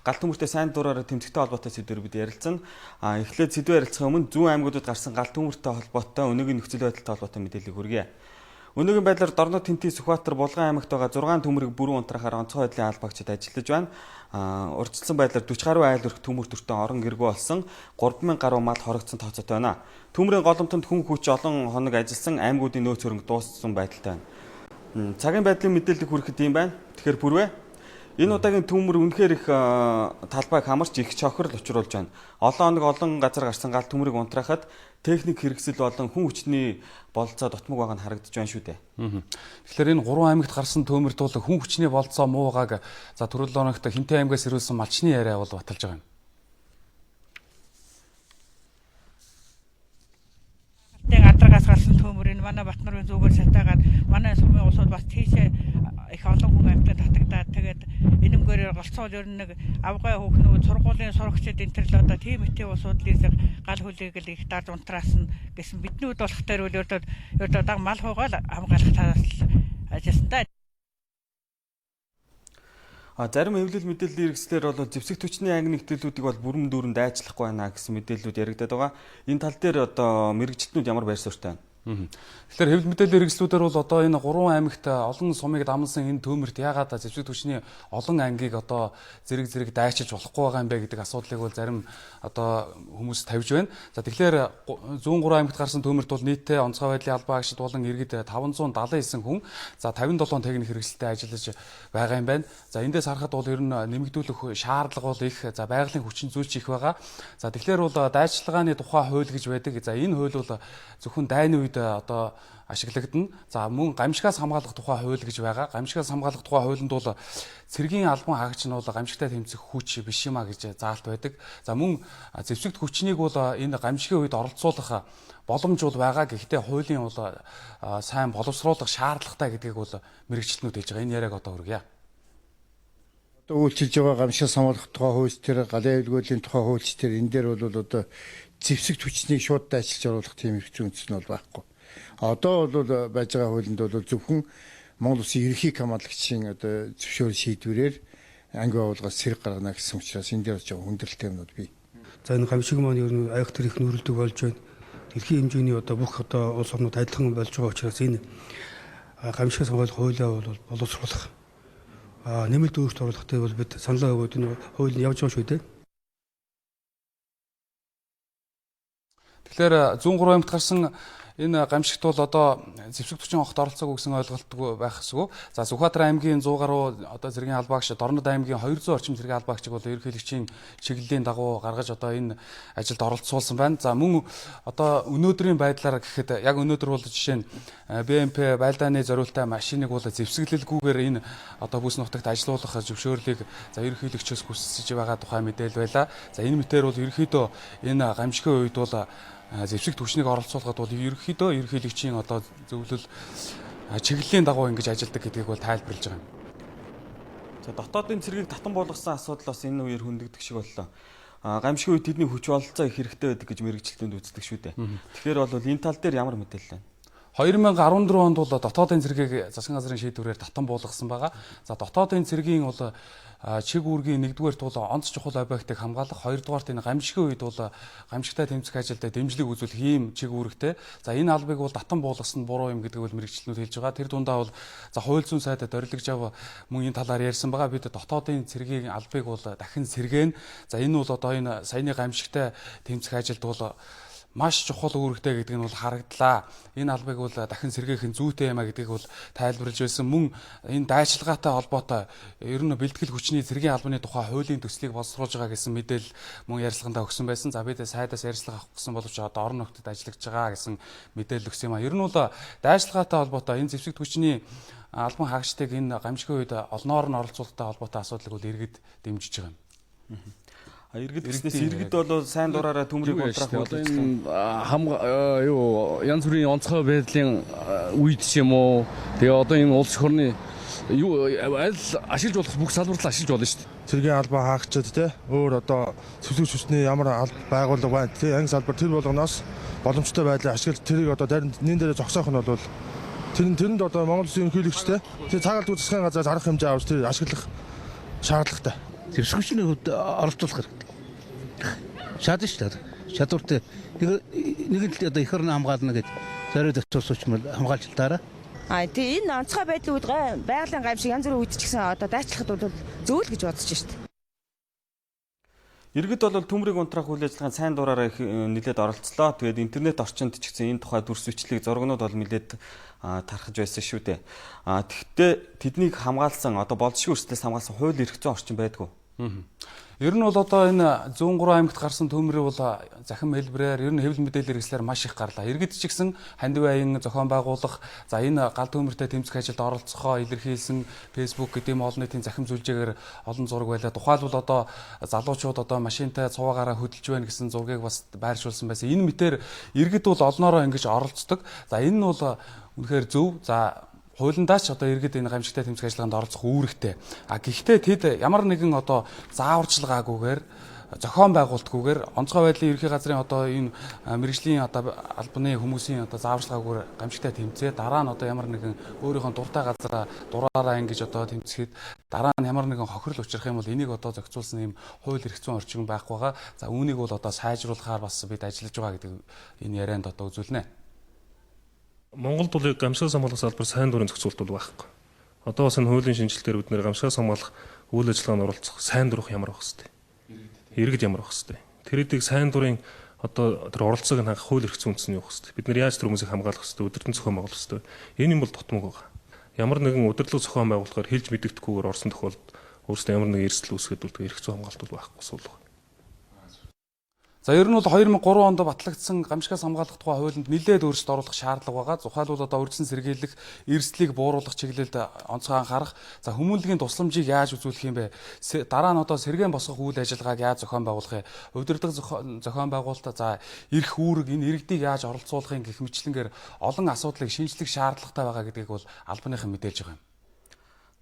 галт төмөртэй сайн дураараа тэмцэхтэй холбоотой сэдвээр бид ярилцсан. Эхлээд сэдвээр ярилцахын өмнө зүүн аймагуудад гарсан галт төмөртэй холбоотой өнөөгийн нөхцөл байдалтай холбоотой мэдээллийг хүргье. Өнөөгийн байдлаар Дорнод Тэнтий Сүхбаатар Булган аймагт байгаа 6 төмөрийг бүрэн унтраахаар онцгой байдлын албаагчид ажиллаж байна. Урьдчилсан байдлаар 40 гаруй айл өрх төмөр төртөн орон гэргүй болсон 3000 гаруй мал хорогдсон тооцоотой байна. Төмрийн голомтонд хүн хүч олон хоног ажилласан аймагуудын нөөц хөрөнгө дууссан байдалтай байна. Цагийн байдлын мэдээллийг хүрэхэд юм байна. Тэгэхээр бүрвэ. Энэ удаагийн төмөр үнэхээр их талбайг хамарч их чохрол учруулж байна. Олон хоног олон газар гарсан гал төмрийг унтраахад техник хэрэгсэл болон хүн хүчний бололцоо дутмаг байгаа нь харагдаж байна шүү дээ. Тэгэхээр энэ 3 аймагт гарсан төмөрт бол хүн хүчний бололцоо муугааг за түрүү 7 хоногт Хинтээ аймгаас ирүүлсэн малчны яриа бол баталж байгаа юм. Гадаргаас гарсан төмөр энэ манай Батнарын зүгээр шатаагаад манай сумын улсууд бас тийшээ их олон хүн амьтан татагдаад тэгээд энэмгээр голцоол ер нь нэг авгай хүүхнүүд сургуулийн сурагчид энэ төр л одоо тийм этэй улсууд л гал хүлээг л их дарж унтраасан гэсэн биднүүд болох дээр үл ердөө даг мал хуйгаал хамгаалах талаас л ажилласан да. Зарим хэвлэл мэдээллийн хэрэгслэр бол зэвсэг төчний анги нэгтгэлүүдийг бол бүрэн дүүрэн дайчлахгүй байна гэсэн мэдээллүүд яригадаад байгаа. Энэ тал дээр одоо мэргэжилтнүүд ямар байр суурьтай байна? Тэгэхээр хэвлэл мэдээллийн хэрэгслүүдээр бол одоо энэ 3 аймагт олон сумыг дамнасан энэ төмөрт яагаад зэвсэг түвшний олон ангийг одоо зэрэг зэрэг дайчилж болохгүй байгаа юм бэ гэдэг асуудлыг бол зарим одоо хүмүүс тавьж байна. За тэгэхээр зүүн 3 аймагт гарсан төмөрт бол нийтдээ онцгой байдлын албан агшид болон иргэд 579 хүн, за 57 техник хэрэгсэлтэй ажиллаж байгаа юм байна. За эндээс харахад бол ер нь нэмэгдүүлэх шаардлага бол их, за байгалийн хүчин зүйлч их байгаа. За тэгэхээр бол дайчилгааны тухай хууль гэж байдаг. За энэ хууль бол зөвхөн дайны үед одоо ашиглагдана. За мөн гамшигаас хамгаалах тухай хууль гэж байгаа. Гамшигаас хамгаалах тухай хуулинд бол цэргийн албан хаагч нь бол гамшигтай тэмцэх хүч биш юм а гэж заалт байдаг. За мөн зэвсэгт хүчнийг бол энэ гамшигын үед оролцуулах боломж бол байгаа. Гэхдээ хуулийн бол сайн боловсруулах шаардлагатай гэдгийг бол мэргэжилтнүүд хэлж байгаа. Энэ яриаг одоо хүргье. Одоо үйлчилж байгаа гамшигаас хамгаалах тухай хууль тэр галын аюулгүйлийн тухай хууль тэр энэ дээр бол одоо зэвсэгт хүчнийг шууд дайчилж оруулах тийм эрх зүйн үндэс нь бол байхгүй. Одоо бол байж байгаа хуулинд бол зөвхөн Монгол Улсын ерөнхий командлагчийн одоо зөвшөөрөл шийдвэрээр анги байгууллагаас сэрэг гаргана гэсэн учраас энэ дээр жоо хүндрэлтэй юмнууд бий. За энэ гамшиг маань ер нь аяг төр их нүрэлдэг болж байна. Дэлхийн хэмжээний одоо бүх одоо улс орнууд адилхан болж байгаа учраас энэ гамшигаас хамгаалах хуулиа бол боловсруулах, нэмэлт өөрчлөлт оруулахтай бол бид саналаа өгөөд энэ хууль нь явж байгаа шүү дээ. Тэгэхээр зүүн 3 аймагт гарсан энэ гамшигт бол одоо зэвсэг төчийн огт оролцоогүй гэсэн ойлголтгүй байх хэсгүй. За Сүхбаатар аймгийн 100 гаруй одоо цэргийн албаагч, Дорнод аймгийн 200 орчим цэргийн албаагчийг бол ерөнхийлөгчийн чиглэлийн дагуу гаргаж одоо энэ ажилд оролцуулсан байна. За мөн одоо өнөөдрийн байдлаар гэхэд яг өнөөдөр бол жишээ нь БМП байлдааны зориулттай машиныг бол зэвсэглэлгүйгээр энэ одоо бүс нутагт ажилуулах зөвшөөрлийг за ерөнхийлөгчөөс хүсэж байгаа тухай мэдээлэл байлаа. За энэ мэтээр бол ерөнхийдөө энэ гамшигын үед бол зэвсэг түвшнийг оролцуулахад бол ерөнхийдөө ерөнхийлөгчийн одоо зөвлөл чиглэлийн дагуу ингэж ажилладаг гэдгийг бол тайлбарлаж байгаа юм. За дотоодын цэргийг татан буулгасан асуудал бас энэ үеэр хөндөгдөх шиг боллоо. Гамшигын үед тэдний хүч бололцоо их хэрэгтэй байдаг гэж мэргэжилтнүүд үздэг шүү дээ. Тэгэхээр бол энэ тал дээр ямар мэдээлэл байна? 2014 онд бол дотоодын цэргийг засгийн газрын шийдвэрээр татан буулгасан байгаа. За дотоодын цэргийн бол чиг үүргийн нэгдүгээрт бол онц чухал объектыг хамгаалах, хоёрдугаарт энэ гамшигын үед бол гамшигтай тэмцэх ажилд дэмжлэг үзүүлэх ийм чиг үүрэгтэй. За энэ албыг бол татан буулгасан нь буруу юм гэдгийг бол мэргэжилтнүүд хэлж байгаа. Тэр дундаа бол за хууль зүйн сайдад орилог жав мөн энэ талаар ярьсан байгаа. Бид дотоодын цэргийн албыг бол дахин сэргээн. За энэ бол одоо энэ саяны гамшигтай тэмцэх ажилд бол маш чухал үүрэгтэй гэдэг нь бол харагдлаа. Энэ албыг бол дахин сэргээх нь зүйтэй юм а гэдгийг бол тайлбарлаж байсан. Мөн энэ дайчилгаатай холбоотой ер нь бэлтгэл хүчний цэргийн албаны тухай хуулийн төслийг боловсруулж байгаа гэсэн мэдээлэл мөн ярилцлагандаа өгсөн байсан. За бид сайдаас ярилцлага авах гэсэн боловч одоо орон нутагт ажиллаж байгаа гэсэн мэдээлэл өгсөн юм а. Ер нь бол дайчилгаатай холбоотой энэ зэвсэг хүчний албан хаагчдыг энэ гамшигын үед олноор нь оролцуулалттай холбоотой асуудлыг бол иргэд дэмжиж байгаа юм. Иргэд гэснээс иргэд бол сайн дураараа төмрийг унтраах үйл хам юу янз бүрийн онцгой байдлын үед ч юм уу, тэгээ одоо энэ улс орны юу аль ашиглаж болох бүх салбарлал ашиглаж болно шүү дээ. Цэргийн албан хаагчид те өөр одоо цэвэрлэг хүчний ямар алба байгууллага байна те анги салбар тэр болгоноос боломжтой байдлыг ашиглаж тэрийг одоо нэн дээр зогсоох нь бол тэрэнд одоо Монгол Улсын ерөнхийлөгчтэй тэр цагаалт засгийн газраас арга хэмжээ авч тэр ашиглах шаардлагатай. Зэвсэгчний хувьд оролцуулах хэрэгтэй. Чадна шүү дээ. Чадвартай. Нэг л одоо эх орноо хамгаална гэж зориуд очруулсуучмал хамгаалж л даараа. А тий энэ онцгой байдлын үед байгалийн гамшиг янз бүрийн үед ч гэсэн одоо дайчлахад бол зөв л гэж бодож шүү дээ. Иргэд бол төмрийг унтраах үйл ажиллагаанд сайн дураараа их нэлээд оролцлоо. Тэгээд интернет орчинд ч гэсэн энэ тухай дүрс бичлэг зургнууд бол нэлээд тархаж байсан шүү дээ. Тэгэхдээ тэднийг хамгаалсан одоо болзошгүй өрсөлдөөс хамгаалсан хууль эрх зүйн орчин байдгүй. Ер нь бол одоо энэ 103 аймагт гарсан төмрийн бол захим хэлбэрээр ер нь хэвлэл мэдээлэл хэрэгслээр маш их гарлаа. Иргэд ч гэсэн хандив аян зохион байгуулах, за энэ гал төмөртэй тэмцэх ажилд оролцохоо илэрхийлсэн Facebook гэдэг юм олон нийтийн захим сүлжээгээр олон зураг байлаа. Тухайлбал одоо залуучууд одоо машинтай цуваагаараа хөдөлж байна гэсэн зургийг бас байршуулсан байсан. Энэ мэтэр иргэд бол олноороо ингэж оролцдог. За энэ нь бол үнэхээр зөв. За хуулиндаа ч одоо иргэд энэ гамшигтай тэмцэх ажиллагаанд оролцох үүрэгтэй. А гэхдээ тэд ямар нэгэн одоо зааварчилгаагүйгээр зохион байгуулалтгүйгээр онцгой байдлын ерөнхий газрын одоо энэ мэргэжлийн одоо албаны хүмүүсийн одоо зааварчилгаагүйгээр гамшигтай тэмцээ дараа нь одоо ямар нэгэн өөрийнхөө дуртай газараа дураараа ингэж одоо тэмцэхэд дараа нь ямар нэгэн хохирол учрах юм бол энийг одоо зохицуулсан юм хууль эрх зүйн орчин байхгүй байгаа. За үүнийг бол одоо сайжруулахаар бас бид ажиллаж байгаа гэдэг энэ ярианд одоо үзүүлнэ. Монголд бол гамшигаас хамгаалах салбар сайн дурын зохицуулалт бол байхгүй. Одоо бас энэ хуулийн шинжилэлтээр бид нэр гамшигаас хамгаалах үйл ажиллагаанд оролцох сайн дурах ямар байх хэвтэй. Иргэд ямар байх хэвтэй. Тэрийг сайн дурын одоо тэр оролцоог нь хангах хууль эрх зүйн үндэс нь юу хэвтэй. Бид нэр яаж тэр хүмүүсийг хамгаалах хэвтэй, өдөртөн зохион байгуулах хэвтэй. Энэ юм бол дутмаг байгаа. Ямар нэгэн удирдлага зохион байгуулахаар хэлж мэдэгдэхгүйгээр орсон тохиолдолд өөрсдөө ямар нэгэн эрсдэл үүсгэхэд бол эрх зүйн хамгаалалт бол байхгүй суулга. За ер нь бол 2003 онд батлагдсан гамшигаас хамгаалах тухай хуулинд нэлээд өөрчлөлт оруулах шаардлага байгаа. Тухайлбал одоо урьдчилан сэргийлэх, эрсдлийг бууруулах чиглэлд онцгой анхаарах, за хүмүүнлэгийн тусламжийг яаж үзүүлэх юм бэ? Дараа нь одоо сэргээн босгох үйл ажиллагааг яаж зохион байгуулах вэ? Удирдлага зохион байгуулалт, за эрх үүрэг, энэ иргэдийг яаж оролцуулах юм гэх мэтчлэнгээр олон асуудлыг шинжлэх шаардлагатай байгаа гэдгийг бол албаныхан мэдээлж байгаа юм.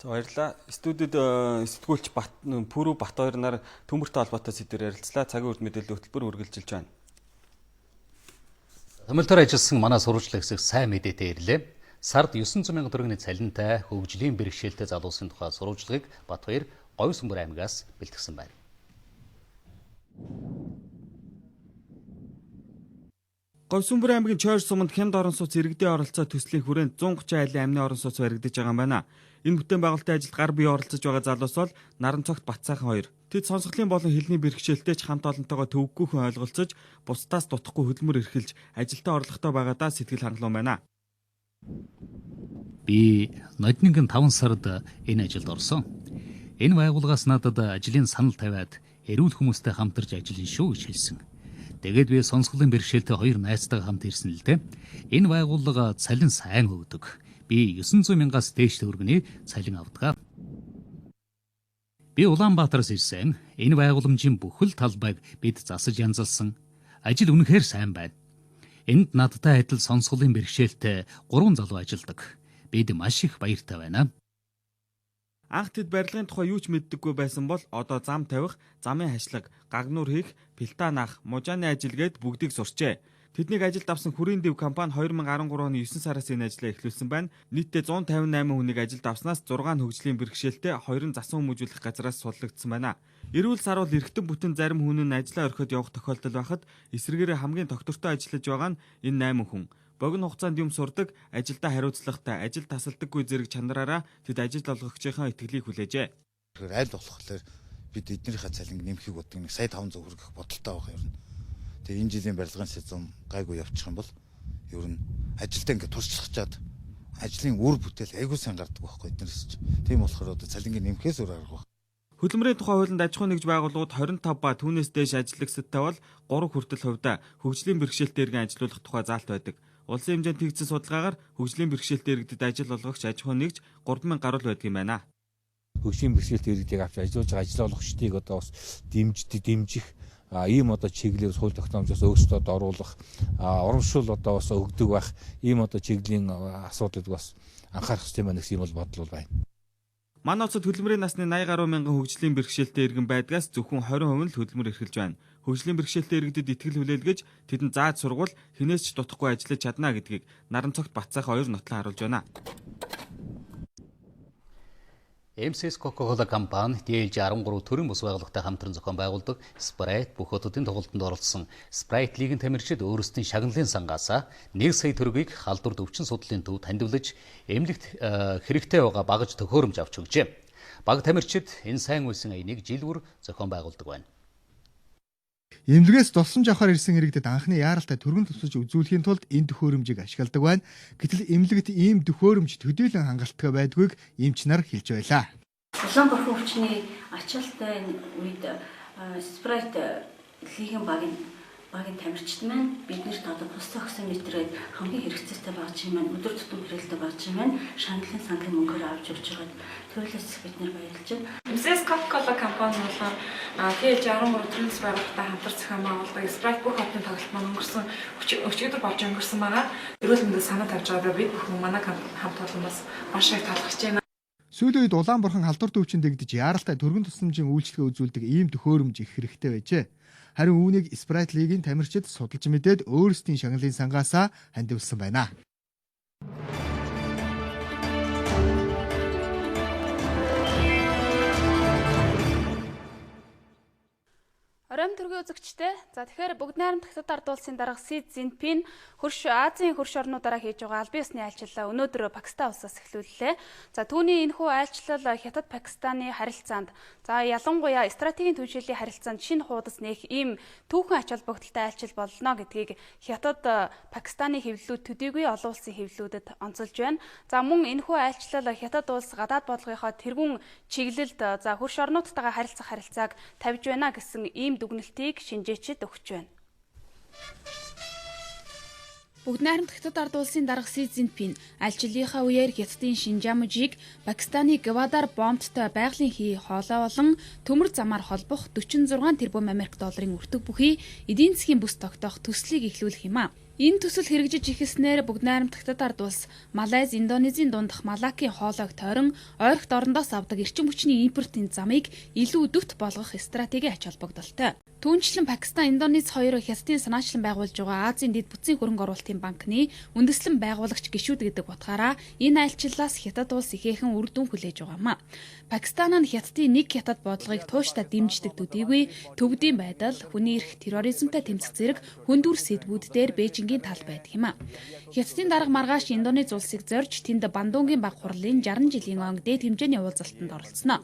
За баярлалаа. Студид сэтгүүлч Пүрүү Бат хоёр нар төмөртэй холбоотой сэдвээр ярилцлаа. Цагийн үрд мэдээллийн хөтөлбөр үргэлжилж байна. Томилтоор ажилласан манай сурвалжлах хэсэг сайн мэдээтэй ирлээ. Сард 900 мянган төгрөгийн цалинтай хөгжлийн бэрхшээлтэй залуусын тухай сурвалжлагыг Бат хоёр Говь Сүмбэр аймагаас бэлтгэсэн байна. Говь Сүмбэр аймгийн Чойр суманд хямд орон сууц иргэдийн оролцоо төслийн хүрээнд 130 айлын амны орон сууц баригдаж байгаа юм байна. Энэ бүтээн байгуулалтын ажилд гар бие оролцож байгаа залуус бол Наранцогт Батсайхан хоёр. Тэд сонсголын болон хэлний бэрхшээлтэй ч хамт олонтойгоо төвөггүйхэн ойлголцож, бусдаас дутахгүй хөдөлмөр эрхэлж, ажилдаа орлоготой байгаадаа сэтгэл хангалуун байна. Би ноднингийн 5 сард энэ ажилд орсон. Энэ байгууллагаас надад ажлын санал тавиад эрүүл хүмүүстэй хамтарч ажиллана шүү гэж хэлсэн. Тэгээд би сонсголын бэрхшээлтэй хоёр найзтайгаа хамт ирсэн л дээ. Энэ байгууллага цалин сайн өгдөг. Би 900 мянгаас дээш төгрөгийн цалин авдаг. Би Улаанбаатараас ирсэн. Энэ байгууламжийн бүхэл талбайг бид засаж янзалсан. Ажил үнэхээр сайн байна. Энд надтай адил сонсголын бэрхшээлтэй 3 залуу ажилладаг. Бид маш их баяртай байна. Анх тэд барилгын тухай юу ч мэддэггүй байсан бол одоо зам тавих, замын хашлаг, гагнуур хийх, плита наах, мужааны ажил гээд бүгдийг сурчээ. Тэднийг ажилд авсан Хүрийн дэв компани 2013 оны 9 сараас энэ ажлаа эхлүүлсэн байна. Нийтдээ 158 хүнийг ажилд авснаас 6 нь хөгжлийн бэрхшээлтэй, 2 нь засан хүмүүжүүлэх газраас суллагдсан байна. Эрүүл саруул эргэтэн бүтэн зарим хүн нь ажлаа орхиод явах тохиолдол байхад эсрэгээрээ хамгийн тогтвортой ажиллаж байгаа нь энэ 8 хүн. Богино хугацаанд юм сурдаг, ажилдаа хариуцлагатай, ажил тасалдаггүй зэрэг чанараараа тэд ажил олгогчийнхаа итгэлийг хүлээжээ. Тэгэхээр аль болохоор бид эднийхээ цалинг нэмэхийг боддог нэг сая 500 хүргэх бодолтой байх юм. Тэгээ энэ жилийн барилгын сезон гайгүй явчих юм бол ер нь ажилдаа ингээд туршлагачаад ажлын үр бүтээл айгүй сайн гардаг байхгүй эднэрс чинь. Тийм болохоор одоо цалингийн нэмэхээс өөр арга байх. Хөдөлмөрийн тухай хуулинд аж ахуй нэгж байгууллагууд 25 ба түүнээс дээш ажиллагсадтай бол 3 хүртэл хувьдаа хөгжлийн бэрхшээлтэй иргэн ажилуулах тухай заалт байдаг. Улсын хэмжээнд хийгдсэн судалгаагаар хөгжлийн бэрхшээлтэй иргэдэд ажил олгогч аж ахуй нэгж 3000 гаруй байдаг юм байна. Хөгжлийн бэрхшээлтэй иргэдийг авч ажиллуулж байгаа ажил олгогчдыг одоо бас дэмжих ийм одоо чиглэлээр хууль тогтоомжоос өөрсдөө оруулах урамшуул одоо бас өгдөг байх ийм одоо чиглэлийн асуудлыг бас анхаарах хэрэгтэй байна гэсэн юм бол бодол байна. Манай улсад хөдөлмөрийн насны 80 гаруй мянган хөгжлийн бэрхшээлтэй иргэн байдгаас зөвхөн 20% нь л хөдөлмөр эрхэлж байна. Хөгжлийн бэрхшээлтэй иргэдэд итгэл хүлээлгэж тэдэнд зааж сургуул хинээс ч дутахгүй ажиллаж чадна гэдгийг Наранцогт Батсайхан хоёр нотлон харуулж байна. MCS Coca-Cola компани DLG 13 төрийн бус байгууллагатай хамтран зохион байгуулдаг Sprite бүх хотуудын тоглолтод оролцсон Sprite лигийн тамирчид өөрсдийн шагналын сангаас 1 сая төгрөгийг халдвар өвчин судлалын төв тандивлаж эмнэлэгт хэрэгтэй байгаа багаж төхөөрөмж авч өгчээ. Баг тамирчид энэ сайн үйлсийн аяныг жил бүр зохион байгуулдаг байна. Эмнэлгээс тусламж авахар ирсэн иргэдэд анхны яаралтай түргэн тусалж үзүүлэхийн тулд энэ төхөөрөмжийг ашигладаг байна. Гэтэл эмнэлэгт ийм төхөөрөмж төдийлөн хангалттай байдгүйг эмч нар хэлж байлаа. Улаан бурхан өвчний ачаалттай үед спрайт лигийн багийн тамирчид маань биднэрт одоо пульс оксиметрээр хамгийн хэрэгцээтэй багч юм маань өдөр тутам хэрэглэдэг багч юм маань шаналлын сангийн мөнгөөр авч өгч байгаад төрлөөс бид нэр баярлж байна. MCS Coca-Cola компани болон TH13 төрийн төс байгууллагатай хамтарч зохион байгуулдаг Sprite бүх хотын тоглолт маань өнгөрсөн өчигдөр болж өнгөрсөн байгаа. Эрүүл мэндэд санаа тавьж байгаа бид бүхэн манай хамт олон бас маш их талархаж байна. Сүүлийн үед улаан бурхан халдвар төвчөнд дэгдэж яаралтай түргэн тусламжийн үйлчилгээ үзүүлдэг ийм төхөөрөмж их хэрэгтэй байжээ. Харин үүнийг Sprite League-ийн тамирчид судалж мэдээд өөрсдийн шагналын сангаасаа хандивлсан байна. Оройн төргийн үзэгчтэй. За тэгэхээр бүгд найрамдах Хятад ард улсын дарга Си Цзиньпин хөрш Азийн хөрш орнуудаараа хийж байгаа албан ёсны айлчлалаа өнөөдөр Пакистан улсаас эхлүүллээ. За түүний энэхүү айлчлал Хятад Пакистаны харилцаанд за ялангуяа стратегийн түншлэлийн харилцаанд шинэ хуудас нээх ийм түүхэн ач холбогдолтой айлчлал болно гэдгийг Хятад Пакистаны хэвлэлүүд төдийгүй олон улсын хэвлэлүүдэд онцолж байна. За мөн энэхүү айлчлал Хятад улс гадаад бодлогынхоо тэргүүн чиглэлд за хөрш орнуудтайгаа харилцах харилцааг тавьж байна гэсэн ийм дүгнэлтийг шинжээчид өгч байна. Бүгд найрамдах Хятад ард улсын дарга Си Цзиньпин альчлалынхаа үеэр Хятадын Шинжаан мужийг Пакистаны Гвадар бомбттой байгалийн хий хоолой болон төмөр замаар холбох 46 тэрбум Америк долларын өртөг бүхий эдийн засгийн бүс тогтоох төслийг эхлүүлэх юм а. Энэ төсөл хэрэгжиж эхэлснээр бүгд найрамдах Хятад ард улс Малайз, Индонезийн дундах Малакийн хоолойг тойрон ойрхот орондоос авдаг эрчим хүчний импортын замыг илүү дөт болгох стратегийн ач холбогдолтой. Түүнчлэн Пакистан, Индонез хоёр Хятадын санаачлан байгуулж байгаа Азийн дэд бүтцийн хөрөнгө оруулалтын банкны үндэслэн байгуулагч гишүүд гэдэг утгаараа энэ айлчлалаас Хятад улс ихээхэн үр дүн хүлээж байгаа юм а. Пакистан нь Хятадын нэг Хятад бодлогыг тууштай дэмждэг төдийгүй төвдийн байдал, хүний эрх, терроризмтай тэмцэх зэрэг хүндүр сэдвүүд дээр Бээжингийн тал байдаг юм а. Хятадын дарга маргааш Индонез улсыг зорж тэнд Бандунгийн баг хурлын 60 жилийн онг дээд хэмжээний уулзалтанд оролцсноо.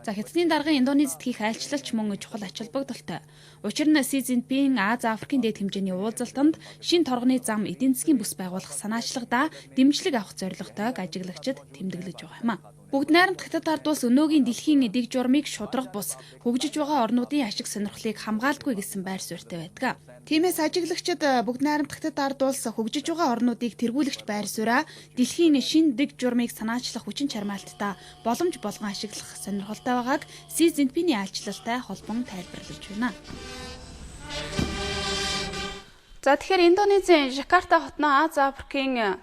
За Хятадын даргын Индонезид хийх айлчлалч мөн чухал ач холбогдолтой. Учир нь Си Цзиньпин Ази Африкийн дээд хэмжээний уулзалтанд шинэ торгоны зам эдийн засгийн бүс байгуулах санаачлагадаа дэмжлэг авах зорилготойг ажиглагчид тэмдэглэж байгаа юм а. Бүгд найрамдах Хятад ард улс өнөөгийн дэлхийн дэг журмыг шударга бус хөгжиж байгаа орнуудын ашиг сонирхлыг хамгаалдаггүй гэсэн байр суурьтай байдаг. Тиймээс ажиглагчид бүгд найрамдах Хятад ард улс хөгжиж байгаа орнуудыг тэргүүлэгч байр сууриа дэлхийн шинэ дэг журмыг санаачлах хүчин чармайлтдаа боломж болгон ашиглах сонирхолтой байгааг Си Цзиньпиний айлчлалтай холбон тайлбарлаж байна. За тэгэхээр Индонезийн Жакарта хотноо Ази Африкийн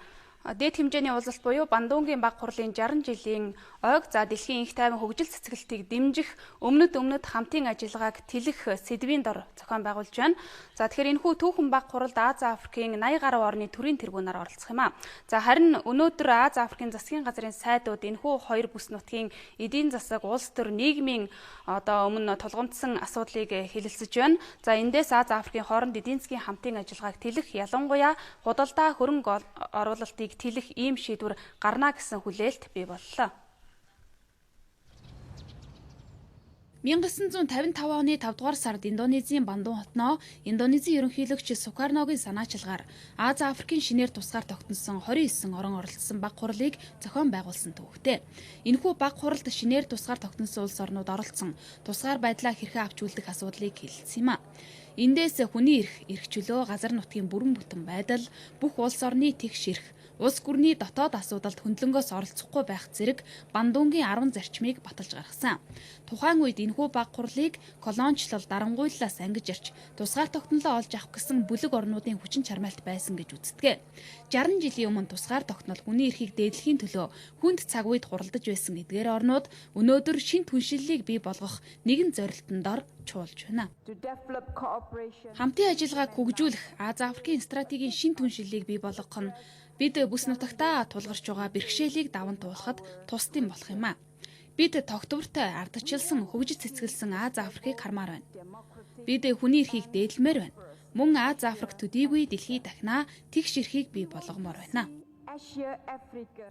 дээд хэмжээний уулзалт буюу Бандунгийн баг хурлын 60 жилийн ойг за дэлхийн энх тайван хөгжил цэцгэлтийг дэмжих өмнөд хамтын ажиллагааг тэлэх сэдвийн дор зохион байгуулж байна. За тэгэхээр энэхүү түүхэн баг хуралд Ази Африкийн 80 гаруй орны төрийн тэргүүнээр оролцох юм а. За харин өнөөдөр Ази Африкийн засгийн газрын сайдууд энэхүү хоёр бүс нутгийн эдийн засаг, улс төр, нийгмийн одоо өмнө тулгамдсан асуудлыг хэлэлцэж байна. За эндээс Ази Африкийн хооронд эдийн засгийн хамтын ажиллагааг тэлэх, ялангуяа худалдаа хөрөнгө оруулалтыг тэлэх ийм шийдвэр гарна гэсэн хүлээлт бий боллоо. 1955 оны 5 дугаар сард Индонезийн Бандун хотноо Индонезийн ерөнхийлөгч Сукарногийн санаачилгаар Ази Африкийн шинээр тусгаар тогтносон 29 орон оролцсон баг хурлыг зохион байгуулсан түүхтэй. Энэхүү баг хуралд шинээр тусгаар тогтносон улс орнууд оролцсон тусгаар байдлаа хэрхэн авч үлдэх асуудлыг хэлэлцсэн юм а. Эндээс хүний эрх, эрх чөлөө, газар нутгийн бүрэн бүтэн байдал, бүх улс орны тэгш эрх, улс гүрний дотоод асуудалд хөндлөнгөөс оролцохгүй байх зэрэг Бандунгийн 10 зарчмыг баталж гаргасан. Тухайн үед энэхүү баг хурлыг колоничлол дарангуйллаас ангиж ирч тусгаар тогтнолоо олж авах гэсэн бүлэг орнуудын хүчин чармайлт байсан гэж үздэг. 60 жилийн өмнө тусгаар тогтнол хүний эрхийг дээдлэхийн төлөө хүнд цаг үед хуралдаж байсан эдгээр орнууд өнөөдөр шинэ түншлэлийг бий болгох нэгэн зорилтон дор чуулж байна. Хамтын ажиллагааг хөгжүүлэх Ази Африкийн стратегийн шинэ түншлэлийг бий болгох нь бид бүс нутагтаа тулгарч байгаа бэрхшээлийг даван туулахад тусдим болох юм а. Бид тогтвортой ардчилсан хөгжиж цэцгэлсэн Ази Африкийг хармаар байна. Бид хүний эрхийг дээдлэмээр байна. Мөн Ази Африк төдийгүй дэлхий дахнаа тэгш эрхийг бий болгомоор байна.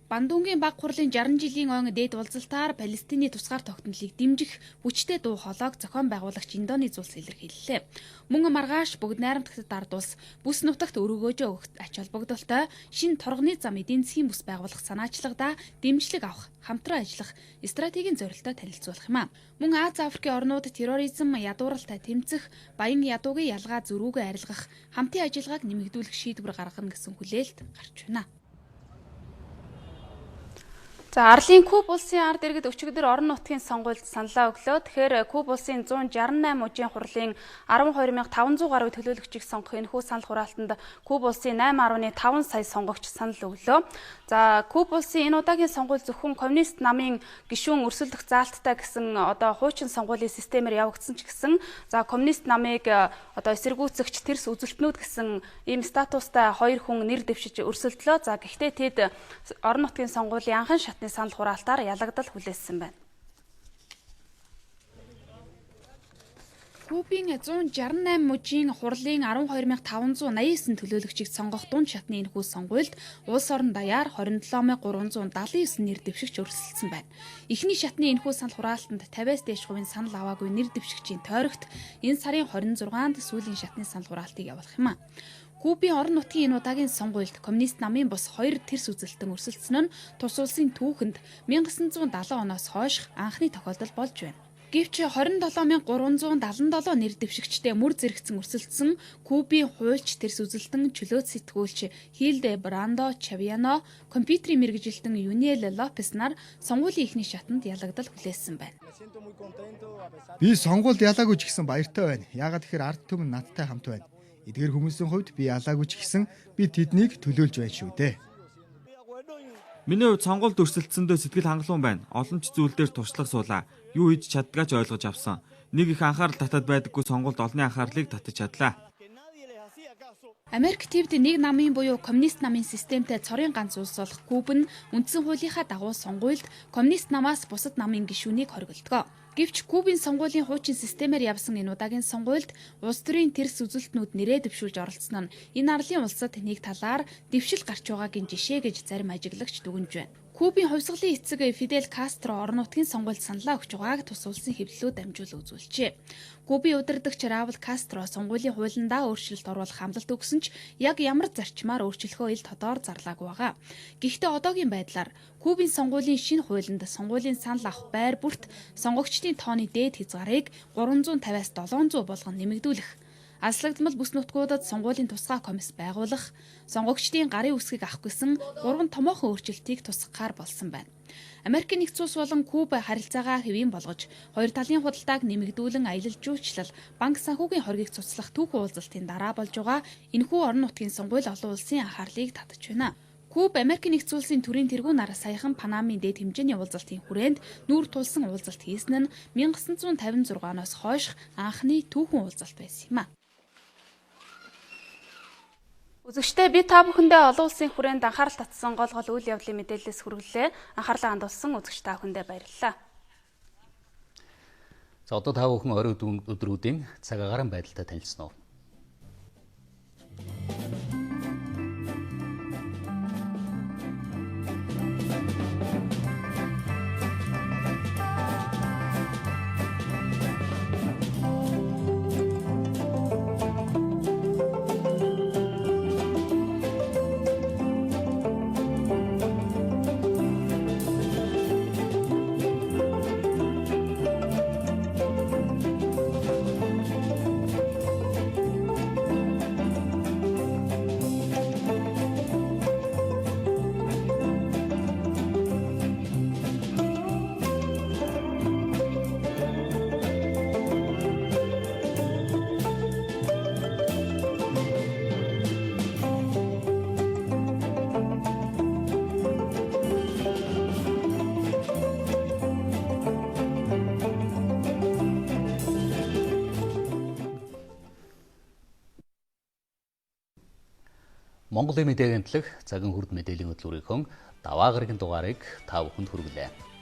Бандунгийн баг хурлын 60 жилийн ойн дээд уулзалтаар Палестины тусгаар тогтнолыг дэмжих хүчтэй дуу хоолойг зохион байгуулагч Индонез улс илэрхийллээ. Мөн маргааш бүгд найрамдагтад ард улс бүс нутагт өргөөжөө өгөх ач холбогдолтой шинэ торгоны зам эдийн засгийн бүс байгуулах санаачлагадаа дэмжлэг авах, хамтран ажиллах стратегийн зорилттой танилцуулах юм а. Мөн Аз Африкийн орнууд терроризм, ядууралтай тэмцэх, баян ядуугийн ялгаа зөрүүгээ арилгах, хамтын ажиллагааг нэмэгдүүлэх шийдвэр гаргана гэсэн хүлээлт гарч байна. За Арлын Куб улсын ард иргэд өчигдөр орон нутгийн сонгуульд саналаа өглөө. Тэгэхээр Куб улсын 168 мужийн хурлын 12500 гаруй төлөөлөгчийг сонгох энэхүү санал хураалтанд Куб улсын 8.5 сая сонгогч санал өглөө. За Куб улсын энэ удаагийн сонгуул зөвхөн коммунист намын гишүүн өрсөлдөх заалттай гэсэн одоо хуучин сонгуулийн системээр явагдсан ч гэсэн за коммунист намыг одоо эсэргүүцэгч тэрс үзэлтнүүд гэсэн ийм статустай хоёр хүн нэр дэвшиж өрсөлдлөө. За гэхдээ тэд орон нутгийн сонгуулийн анхан шатны санал хураалтаар ялагдал хүлээсэн байна. Кубын 168 мужийн хурлын 12589 төлөөлөгчийг сонгох дунд шатны энэхүү сонгуульд улс орон даяар 27379 нэр дэвшигч өрсөлдсөн байна. Эхний шатны энэхүү санал хураалтанд 50-аас дээш хувийн санал аваагүй нэр дэвшигчийн тойрогт энэ сарын 26-нд сүүлийн шатны санал хураалтыг явуулах юм а. Кубын орон нутгийн энэ удаагийн сонгуульд коммунист намын бус хоёр тэрс үзэлтэн өрсөлдсөн нь тус улсын түүхэнд 1970 оноос хойших анхны тохиолдол болж байна. Гэвч 27377 нэр дэвшигчтэй мөр зэрэгцэн өрсөлдсөн Кубын хуульч тэрс үзэлтэн чөлөөт сэтгүүлч Хилде Брандо Чавиано, компьютерийн мэргэжилтэн Юниэл Лопес нар сонгуулийн эхний шатанд ялагдал хүлээсэн байна. Би сонгуульд ялаагүй ч гэсэн баяртай байна. Яагаад гэхээр ард түмэн надтай хамт байна. Эдгээр хүмүүсийн хувьд би ялаагүй ч гэсэн би тэднийг төлөөлж байна шүү дээ. Миний хувьд сонгуульд өрсөлдсөндөө сэтгэл хангалуун байна. Олон ч зүйл дээр туршлага суулаа. Юу хийж чаддгаа ч ойлгож авсан. Нэг их анхаарал татаад байдаггүй сонгуульд олонний анхаарлыг татаж чадлаа. Америк твд нэг намын буюу коммунист намын системтэй цорын ганц улс болох Куб нь үндсэн хуулийнхаа дагуу сонгуульд коммунист намаас бусад намын гишүүнийг хоригддог. Гэвч Кубын сонгуулийн хуучин системээр явсан энэ удаагийн сонгуульд улс төрийн тэрс үзэлтнүүд нэрээ дэвшүүлж оролцсон нь энэ арлын улсад нэг талаар дэвшил гарч байгаагийн жишээ гэж зарим ажиглагч дүгнэж байна. Кубын хувьсгалын эцэг Фидель Кастро орон нутгийн сонгуульд саналаа өгч байгааг тус улсын хэвлэлүүд дамжуул үзүүлжээ. Кубын удирдагч Раул Кастро сонгуулийн хуулиндаа өөрчлөлт оруулах амлалт өгсөн ч яг ямар зарчмаар өөрчлөхөө ил тодоор зарлаагүй байгаа. Гэхдээ одоогийн байдлаар Кубын сонгуулийн шинэ хуулинд сонгуулийн санал авах байр бүрт сонгогчдын тооны дээд хязгаарыг 350-аас 700 болгон нэмэгдүүлэх, Аслагдмал бүс нутгуудад сонгуулийн тусгай комисс байгуулах, сонгогчдын гарын үсгийг авах гэсэн гурван томоохон өөрчлөлтийг тусгахаар болсон байна. Америкийн нэгдсэн улс болон Куба харилцаагаа хэвийн болгож, хоёр талын худалдааг нэмэгдүүлэн аялал жуулчлал, банк санхүүгийн хоргийг цуцлах түүхэн уулзалтын дараа болж байгаа энэхүү орон нутгийн сонгуул олон улсын анхаарлыг татаж байна. Куб Америкийн нэгдсэн улсын төрийн тэргүүн нар саяхан Панамын дээд хэмжээний уулзалтын хүрээнд нүүр тулсан уулзалт хийсэн нь 1956 оноос хойш анхны түүхэн уулзалт байсан юм а. Үзэгчдээ би та бүхэндээ олон улсын хүрээнд анхаарал татсан гол гол үйл явдлын мэдээллээс хүргэлээ. Анхаарлаа хандуулсан үзэгч та бүхэндээ баярлалаа. За одоо та бүхэн орой өдрүүдийн цаг агаарын байдалтай танилцсан уу? Монголын мэдээгийн төлөх цагийн хүрд мэдээллийн хөтөлбөрийнхөө даваа гарагийн дугаарыг та бүхэнд хүргэлээ.